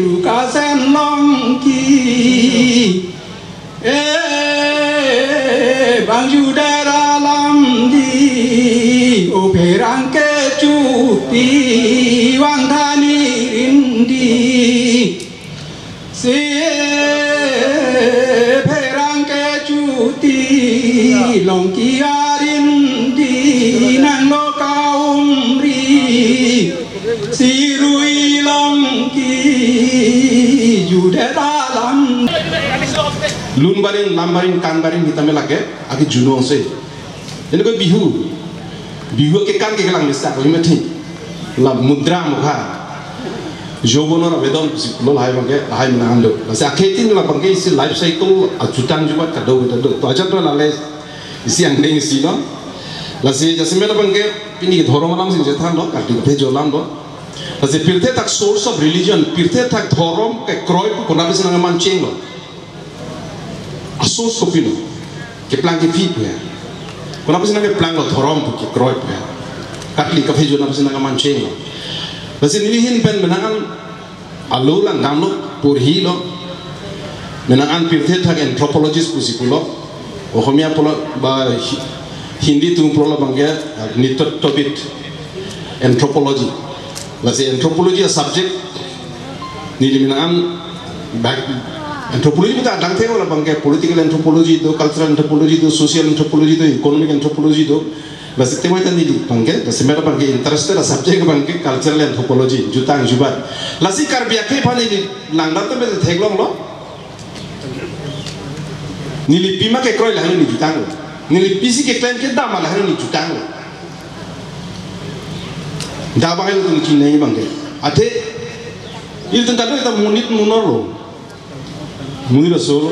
rukasen longki. Eh, bang judet alam di, o pherangke chuti, vangthan irin di. Si pherangke chuti, longki arin di, nanglo kaumri, si rui longki, judet alam. Lun barim, lam barim, kan barim, kita me lake, aki junong se. Ini ko Bihu. Bihu kekan ke kelang misa ko imati. La mudra mukha. Joubonor avedon si lo lahai abangke, lahai menang do. Lasi akhei tin labangke isi life cycle ajutang jubat kado kita do. To ajat do lale isi angdeng isi do. Lasi jasemet abangke pini dhorom alam sing chethan do, kati phe jo alam do. Lasi pirthe thak source of religion, pirthe thak dhorom kekroi pu konat pensi nangmancheng lo. Asource kopilo? Keplang kephi pu ya. Konat pensi nangkeplanglo dhorom pu kekroi pu ya. Katli kaphejo konat pensi nangmanchenglo. Lasi neli ahin pen menang an alo lang damlo, porhilo. Menang an pirthe thak anthropologist pusi pulo. Ohomia pulo ba Hi-, Hindi atum pulo labangke, ah, nitotobit anthropology. Lasi anthropology a subject neli menang an back anthropology pu ta adang thek labangke political anthropology do, cultural anthropology do, social anthropology do, economic anthropology do. Lasi tema ta neli abangke, lasi mera abangke interested a subject abangke cultural anthropology, jutang jubat. Lasi Karbi akhei aphan neli langdam ta me theklonglo. Neli pima kekroi lahai neli jutanglo. Neli pisi keklem kedam lahai neli jutanglo. Dak abang ilitum chinine abangke. Athe ilitum ta do ta monit monor lo. Monit aso lo,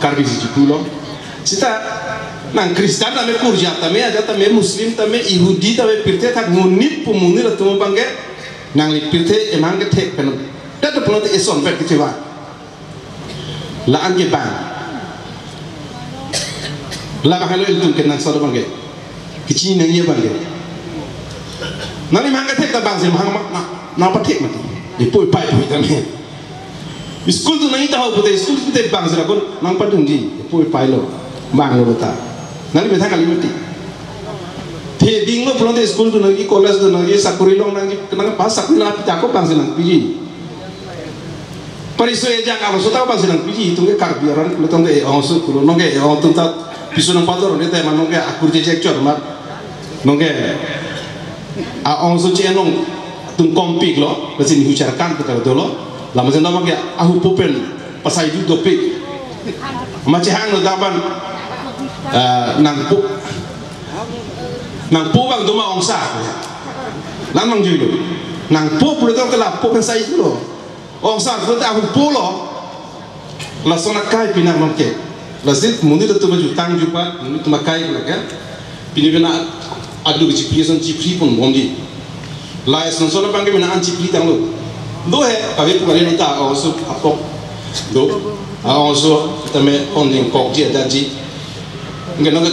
Karbi si chipulo. Seta nang Kristan tame, Kurjat tame, ajat tame, Muslim tame, Yehudi tame, pirthe thak monit pu monit atum abangke, nangli pirthe emang kethek pen. Dak do pulote eson pen kecheva. La-an ke bang. Labang helo ilitum ke nang solo abangke. Kechinine abangke. Nangli mang kethek ta bang si mang ma, ma, nangpathek mati. Ipu ipai pu tame. School tu nangji ta ho pute, school tu te bang si la kon nangpadunji. Ipu ipai lo. Bang lo ta. Nangli methang kali mati. Theding lo pulote school tu nangji, college tu nangji, sakori long nangji, nangpass sakori nangpi ta ko bang si nangpiji. Pariso ejang abangso ta bang si nangpiji, itum ke Karbi arat, itum ke e-ong aso pulo, nonke e-ong atum ta piso nangpador, ne ta ma nonke akur jejek chor ma, nonke a-ong aso che-enong atum kompik lo, lasi nehu charkan kita dolo, lama jenda abangke ahupo pen pasai duk dopik, ma chehang lo daban, eh, nangpo, nangpo abang doma ongsa, lam nangjuilo, nangpo pulo tangte lapo pen sai lo. Ongsa pulote ahupo lo. Lason akai pinak nonke. Lasi monit atum ajutang jupat, monit atum akai pinak ya. Pini pina adu kechipri ason chipri pon bomji. La eson son abangke pina an chipri tanglo. Do he, kave pu kali ta aso apok. Do. Aso tame on ding kokji adatji. Ngenong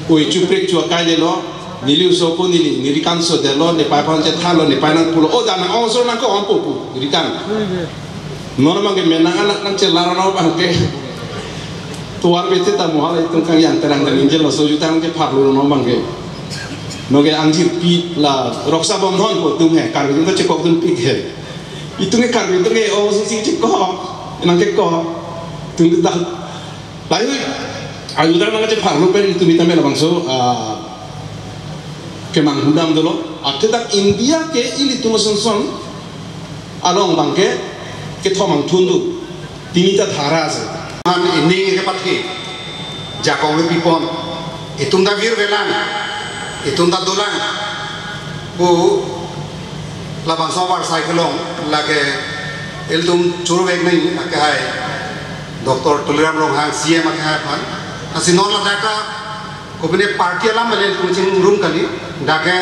oi chuprek chu akai lelo, neli oso ko neli, neli kanso detlo, nepei aphan chethanlo, nepei nangpulo, o dan nang oso nang ko-ongpo pu, neli kan. Non abangke menang anak nangchelar non abangke. Tovar bete ta mo hala itum kang yang terang dan injil lo soju tang ke parlo non abangke. Nonke angjirpi la Raksa Bandhan pu atum he, Karbi atum ta chekok dunpik he. Itum ke Karbi atum ke oso si chekok, nangkekok. Itum ta Lahei, ayudar nangcheparlo pen itum tame labangso, ah, kemang hudam dolo. Athe dak India ke ilitum ason son along abangke kethom angthun do. Tini ta dhara se. Man ining ke pathe. Jakong le pipon. Itum ta virvelang. Itum ta dolang. Pu labangso abar sai kelong lake ilitum churvek nai akehai Doctor Tuliram Ronghang C M akehai aphan. Lasi non ladak ta kopine party alam bale ilitum chingrum kali, dak ke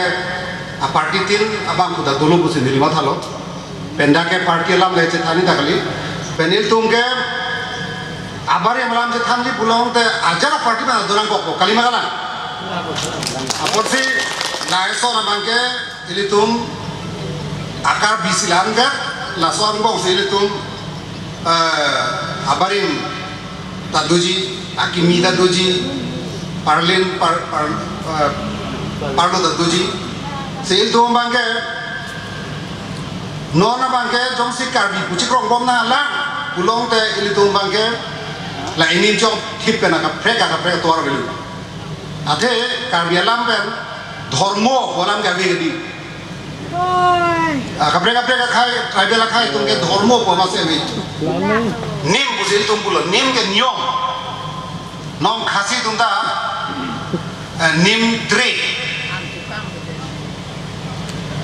aparty tin abang kuda dolo pusi neli mathalo. Pen dak ke party alam le chethan ta kali. Pen ilitum ke abarim alam chethanji pulote ajat aparty mana dorang kokpo kali ma kalang. Apotsi na eson abangke ilitum a-Karbi si la-an vet, laso angbong si ilitum, eh, abarim ta doji, akimi ta doji, parlin, par, par, eh, parlo ta doji. Si ilitum abangke, non abangke jongsi Karbi pu chekrong bom nanglang pulote ilitum abangke la inin chok thip pen akaprek akaprek atovar velu. Athe Karbi alam pen dhormo pu alam ke ave hedi. Oi. Ah, kaprek kaprek akhai, tribal akhai atum ke dhormo pu amatsi ave. Nim pusi ilitum pulo, nim ke niyom. Non Khasi atum ta, eh, nim tre.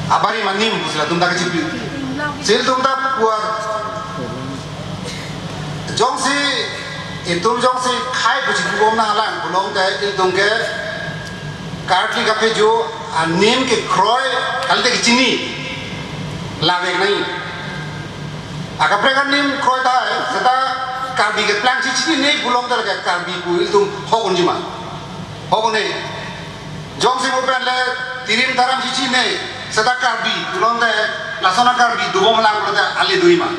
Abarim anim pusi latum ta kachipi. Si ilitum ta puat. Jongsi, itum jongsi khei pu chipubom nanglang pulote ilitum ke karkli kaphejo anim kekroi kalite kechini. Lavek nai. Akaprek anim kroi tahai, seta Karbi keplang chichinine pulote lake Karbi pu ilitum hok unji ma. Hok un-e. Jongsi mo pen le tirim taram chichinine, seta Karbi pulote lason a-Karbi dobom lang pulote ale do-i ma.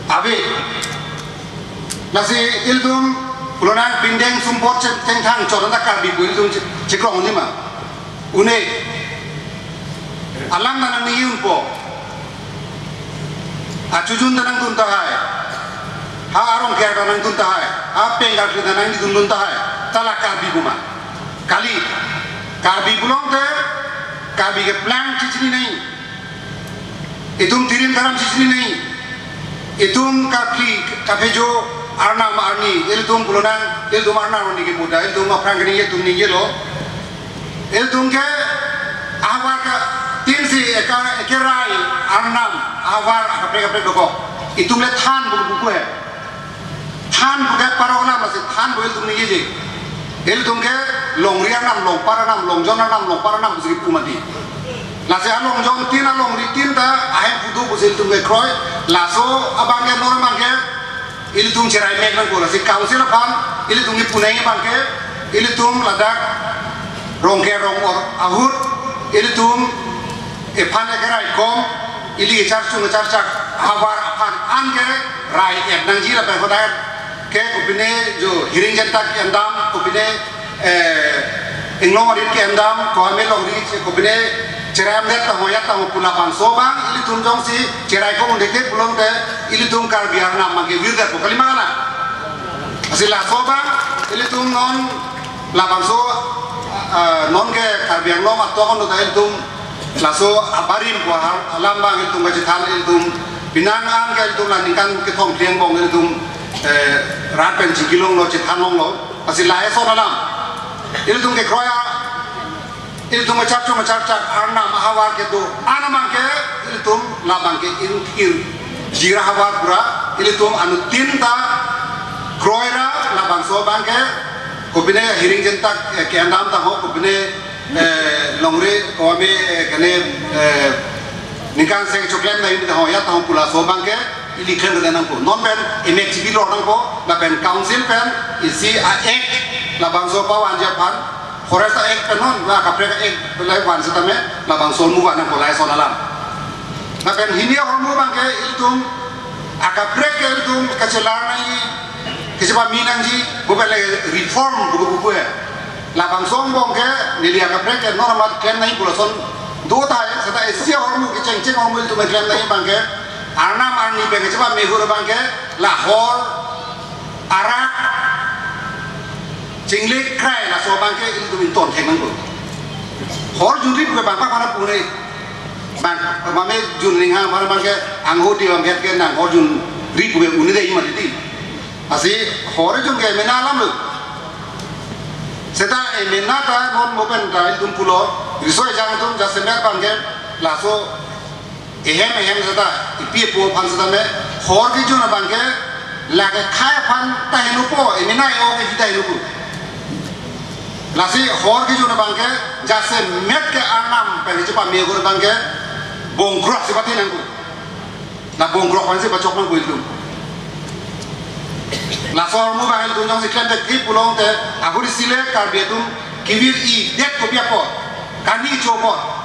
Ave. Lasi ilitum pulo nang pindeng sumpot cheng-, chengthang chot anta Karbi pu ilitum che-, chekrong unji ma. Un-e. Alam ta nangne unpo. Achujun ta nangdun tahai. Ha arong ker ta nangdun tahai. Ha peng karkli ta nangdun dun tahai. Ta la Karbi pu ma. Kali. Karbi pulote Karbi keplang chichinine. Itum tirim taram chichinine. Itum karkli kaphejo arnam arni. Ilitum pulo nang, ilitum arnam arni kemuda, ilitum aphrang keningje itum ningjelo. Ilitum ke ahavar ka tin si eka, ekerai arnam ahavar akaprek kaprek dokok. Itum le than pu buku he. Than pu ke parok alam lasi than pu ilitum ningjeje. Ilitum ke longri arnam, longpar arnam, longjon arnam, longpar arnam pusi kipu mati. Lasi alongjon tin alongri tin ta ahem pu do pusi ilitum kekroi. Laso abangke non abangke ilitum cherai mek nangkok, lasi council aphan ilitum kipu nangji abangke Ilitum ladak Rongker Rongor ahut, ilitum ephan ekerai kom, ili echarchung echarchak havar aphan anke rai-et nangji lapen hodai ke kopine jo hiring jentak endam, kopine, eh, inglong arit ke endam, kohame longri, kopine cherai amdet tangho ya tangho pu labangso abang, ilitum jongsi cherai kom undeke pulote, ilitum Karbi Arnam abangke virdet po kalima kana. Lasi laso abang, ilitum non labangso, ah, non ke Karbi Anglong atum atum ta ilitum laso abarim ko ha-, alam abang ilitum kachethan ilitum penang an ke ilitum la ningkan kethom kliang bong ilitum, eh, rat pen chingki longlo chethan longlo. Lasi la eson alam. Ilitum kekroi a, ilitum echarchung echarchak Arnam ahavar kedo-an abangke ilitum labangke inthir jira havar pura ilitum anuttin ta kroira labangso abangke kopine hiring jentak, eh, ke-endam tangho kopine, eh, longri kohame, eh, kene, eh, ningkan seng choklem nai tangho ya tangho pu laso abangke ili klem nangpo. Non pen emek chibi lor nangpo, lapen council pen isi a-act labangso pavanji aphan, Forest Act pen non, la kaprek Act pen la van setame, labangso ahormu van nangpo la eson alam. Lapen hini ahormu abangke ilitum, akaprek ke ilitum kachelar nangji, kachepame nangji, bo pen le reform, bo bo bo. Labangso angbong ke, neli akaprek ke non amat klem nangji pu lason do tahai, seta isi ahormu kechengcheng ahormu ilitum klem nangji abangke, Arnam arni pen kachepame ahut abangke, la hor, arak, chinglik krai laso abangke ilitum ington thek nangpo. Hor junri pu ke bang bang aphan pu ne. Bang, mame jun ringhang aphan abangke anghodi bang het ke nang hor junri pu ke un-e dei mati ti. Lasi hor jun ke mena alam lo. Seta emena ta non mo pen ta ilitum pulo. Riso ejang atum jasemet abangke laso ehem ehem seta, epi epo aphan setame, hor kejun abangke, lake khai aphan ta henopo, emena e-o ke hita henopo. Lasi hor kejun abangke, jasemet ke Arnam pen kachepame ahut abangke, bongkrok si pati nangpo. La bongkrok aphan si pachok nangpo ilitum. Laso ahormu abang ilitum jongsi klem thek pulote, ahut isi le Karbi atum kevir-idet kopi apot, kani kecho apot.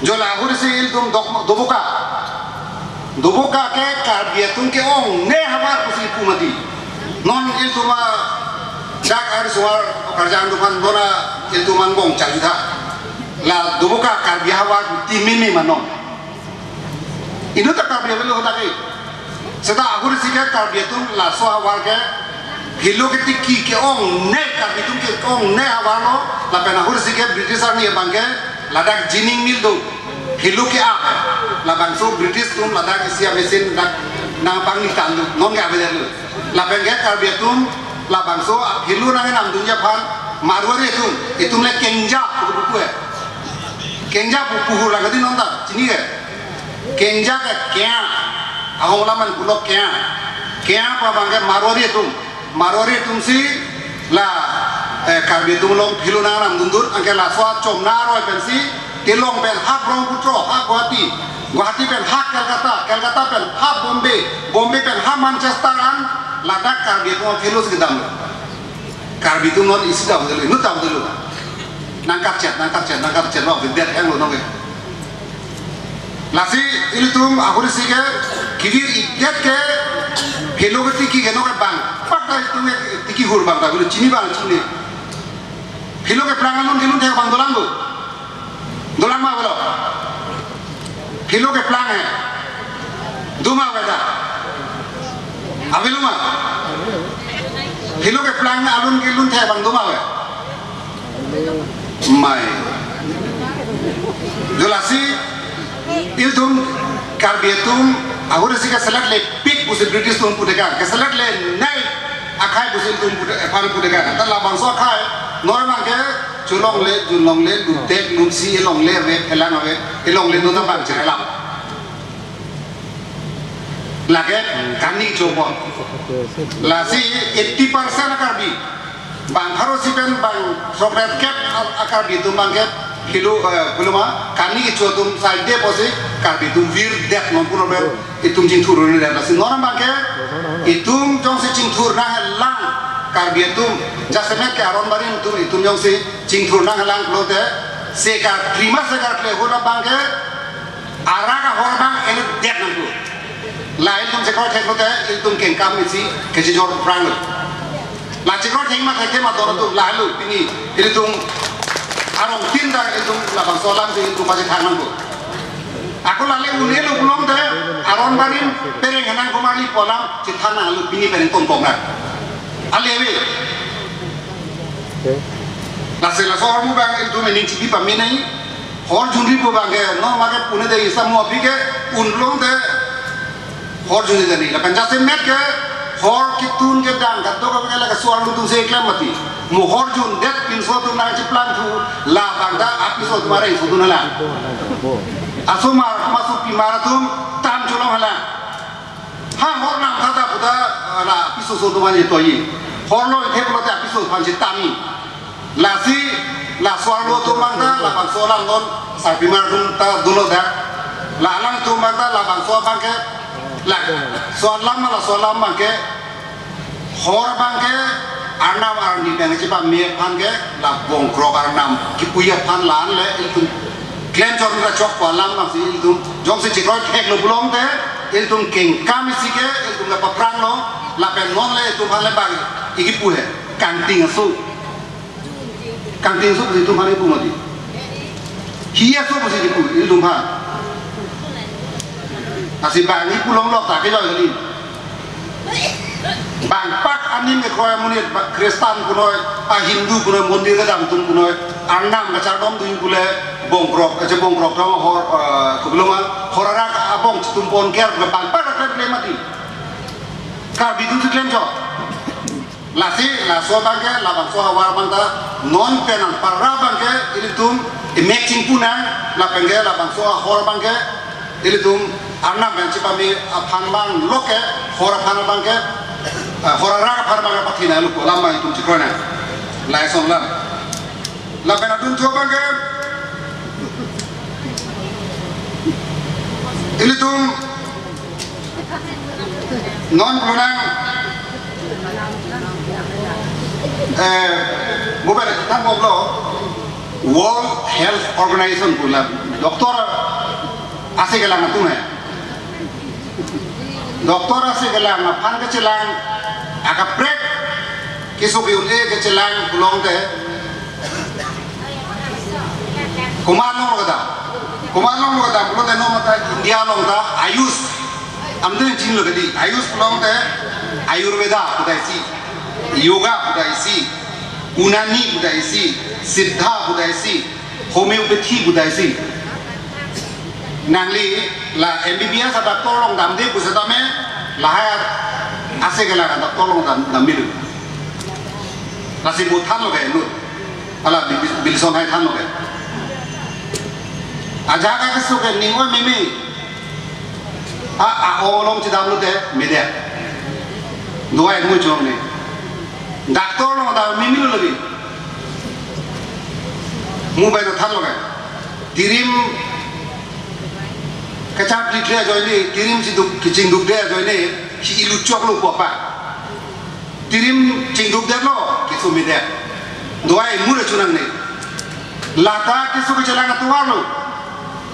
Jo la ahut isi ilitum dok, Doboka. Doboka ke Karbi atum ke-ongne havar pusi pu mati. Non ilitum adak ari suar karjang dukan dona ilitum angbong charjutha. La Doboka Karbi havar ti meme ma non. Inut ta Karbi avelo hadak ke. Seta ahut isi ke Karbi atum laso havar ke phelo ketiki ke-ongne, Karbi atum ke-ongne havar lo, lapen ahut isi ke British arni abangke ladak jinning mill do. Phelo ke-ap. Labangso British atum ladak isi a-machine dak nangpangni tanglo, non ke avedet lo. Lapen ke Karbi atum labangso a-phelo nangnamdunji aphan Marwari atum, itum le kengja, buku-buku eh. Kengja pu puhur lagi di non ta, chini ke. Kengja ke kya. Ahong laman pulo kya. Kya pu abangke Marwari atum. Marwari atum si la, eh, Karbi atum along phelo nangnamdundur, anke laso achom na aroi pensi, Tilong pen ha Brahmaputra, ha Guwahati, Guwahati pen ha Kolkata, Kolkata pen ha Bombay, Bombay pen ha Manchester an, ladak Karbi atum phelo si kedam. Karbi atum non isi dam dulu, inut dam dulu. Nangkachet, nangkachet, nangkachet, lo, vidyat yang lo nong. Lasi ilitum ahut isi ke, kevir-idet ke, phelo ketiki ke nong bang. Pak ta itum ke tiki hur bang ta, chini bang, chini. Phelo keplang alun kelun thek bang dolang bo. Dolang ma avelo. Phelo keplang he. Do ma aveda. Avelo ma. Phelo keplang alun kelun thek bang do ma ave. Mai. Jo lasi ilitum Karbi atum ahut isi keselet lepik pusi British atum pudekang. Keselet lenei akhai pusi ilitum pude, aphan pudekang. Ta labangso akhai non abangke cholongle, junlongle, lutek, lumsi, elongle ave, phelang ave, elongle non abang cherelam. Lake kani kecho apot. Lasi eighty percent Karbi. Bang pharo isi pen bang sokret kep a-, a-Karbi atum abangke phelo, eh, phelo ma kani kecho atum side pusi Karbi atum virdet non pulo pen itum chingthur un-edet. Lasi non abangke itum jongsi chingthur nanglang Karbi atum, jasemet ke Aronbari atum, itum jongsi chingthur nanglang pulote, sekar, prima sekar kle hura abang ke, arak ahor abang elit det nangkok. La ilitum chekroithek lote, ilitum kengkam isi, kechijor prang lo. La chekroithek ma thek ma dono tu, la lo, pini, ilitum arongtin ta, ilitum labangso alam si, ilitum pachethang nangkok. Ako lale un-e lo pulote, Aronbari pereng henang komarli pu alam, chethan nang lo pini pereng tongkok nang. Ale ave. Lasi laso ahormu abang ilitum ening chipi pame nai, hor junri pu abang ke, no make pune de isa mo aphi ke, un pulote, hor junri de ni. Lapen jasemet ke, hor ketun kedang, kadokave ke la keso arlo atum si keklem mati. Mo hor jundet pinso atum nangchiplang thu, labang ta apiso atum areng so dun hala. Asomar, masu pimar atum, tam cholong hala. Ha hor nam thata puta, la apiso so atum ani toyi. Hor lo the pulote apiso aphan si tami. Lasi, laso arlo atum abang ta, labangso alam non, sarpimar atum ta dolo dak. La alang atum abang ta, labangso abang ke, laso alam, laso alam abang ke, hor abang ke, arnam arni abang chepame aphan ke, la bongkrok arnam kipuji aphan la-an le, ilitum klem chor ra chok pu alam abang si ilitum, jongsi chekroithek lo pulote, ilitum kengkam isi ke, ilitum le paphrang lo, lapen non le ilitum aphan le bang, ikipu he, kangting aso. Kangting aso pusi itum aphan ipu mati. Hi aso pusi ipu, ilitum aphan. Lasi bang ipu longlok ta kejoi kali. Bang pak anim ke kroya monit, bang Kristan punoi, a Hindu punoi, mondir kedam atum punoi, arnam kachardom dun pule, bongkrok, aja bongkrok dong hor, eh, kopiloma, hor arak abong chitum pon ker, bang pak arak le mati. Karbi atum si klem chok. Lasi, laso abang ke, labangso ahavar abang ta, non pen anparta abang ke, ilitum, imek chingpu nang, lapen ke, labangso ahor abang ke, ilitum, arnam pen chepame aphan abang lo ke, hor aphan abang ke, eh, hor arak aphan abang ke pathi nang lo pu alam abang itum chekroi nang. Lason alam. Lapen adun thu abang ke, ilitum non pulang, eh, mobile tang boblo, World Health Organization pulang, doktor ase kelang atum he. Doktor ase kelang aphan kechelang akaprek keso ke-un-e kechelang pulote komat along lo kedam. Komat along lo kedam pulote non mata India along ta Ayush. Amde chinilo kedi. Ayush pulote Ayurveda puta isi. Yoga puta isi. Unani puta isi. Siddha puta isi. Homeopathy puta isi. Nangli la M B B S adoktor along damde pu setame, lahai ase kelang adoktor along dam, dam bilu. Lasi bo thanlo ke nu. Hala bi-, bi-, bilson hai thanlo ke. Ajak akeso ke ning oi meme. A, a, o along chedam lote media. Duai mu chong ni. Doctor along dam meme lo lagi. Mobile thanlo ke. Tirim kacharli kle ajoine, tirim chingduk, kachingdukde ajoine, si ilu choklo pu apa. Tirim chingdukdetlo, keso medet. Duai mu ra chonang ni. Lata keso kechelang atovar lo.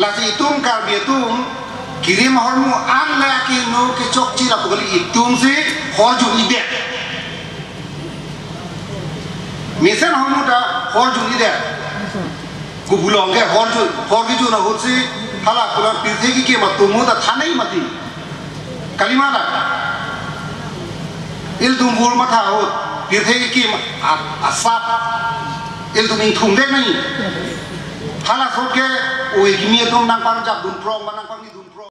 Lasi itum Karbi atum, kirim ahormu an le akeno kechokche lapu kali itum si hor jun-idet. Mesen ahormu ta hor jun-idet. Kubulong ke hor jun, hor kejun ahut si, hala pulang pirthe kekim atum ta than nai mati. Kalima la. Ilitum vur matha ahut, pirthe kekim a-, asap. Ilitum ingthum dek nai. Halaso ke, oi kimi atum nangparjap dun prong, ba nangpangni dun.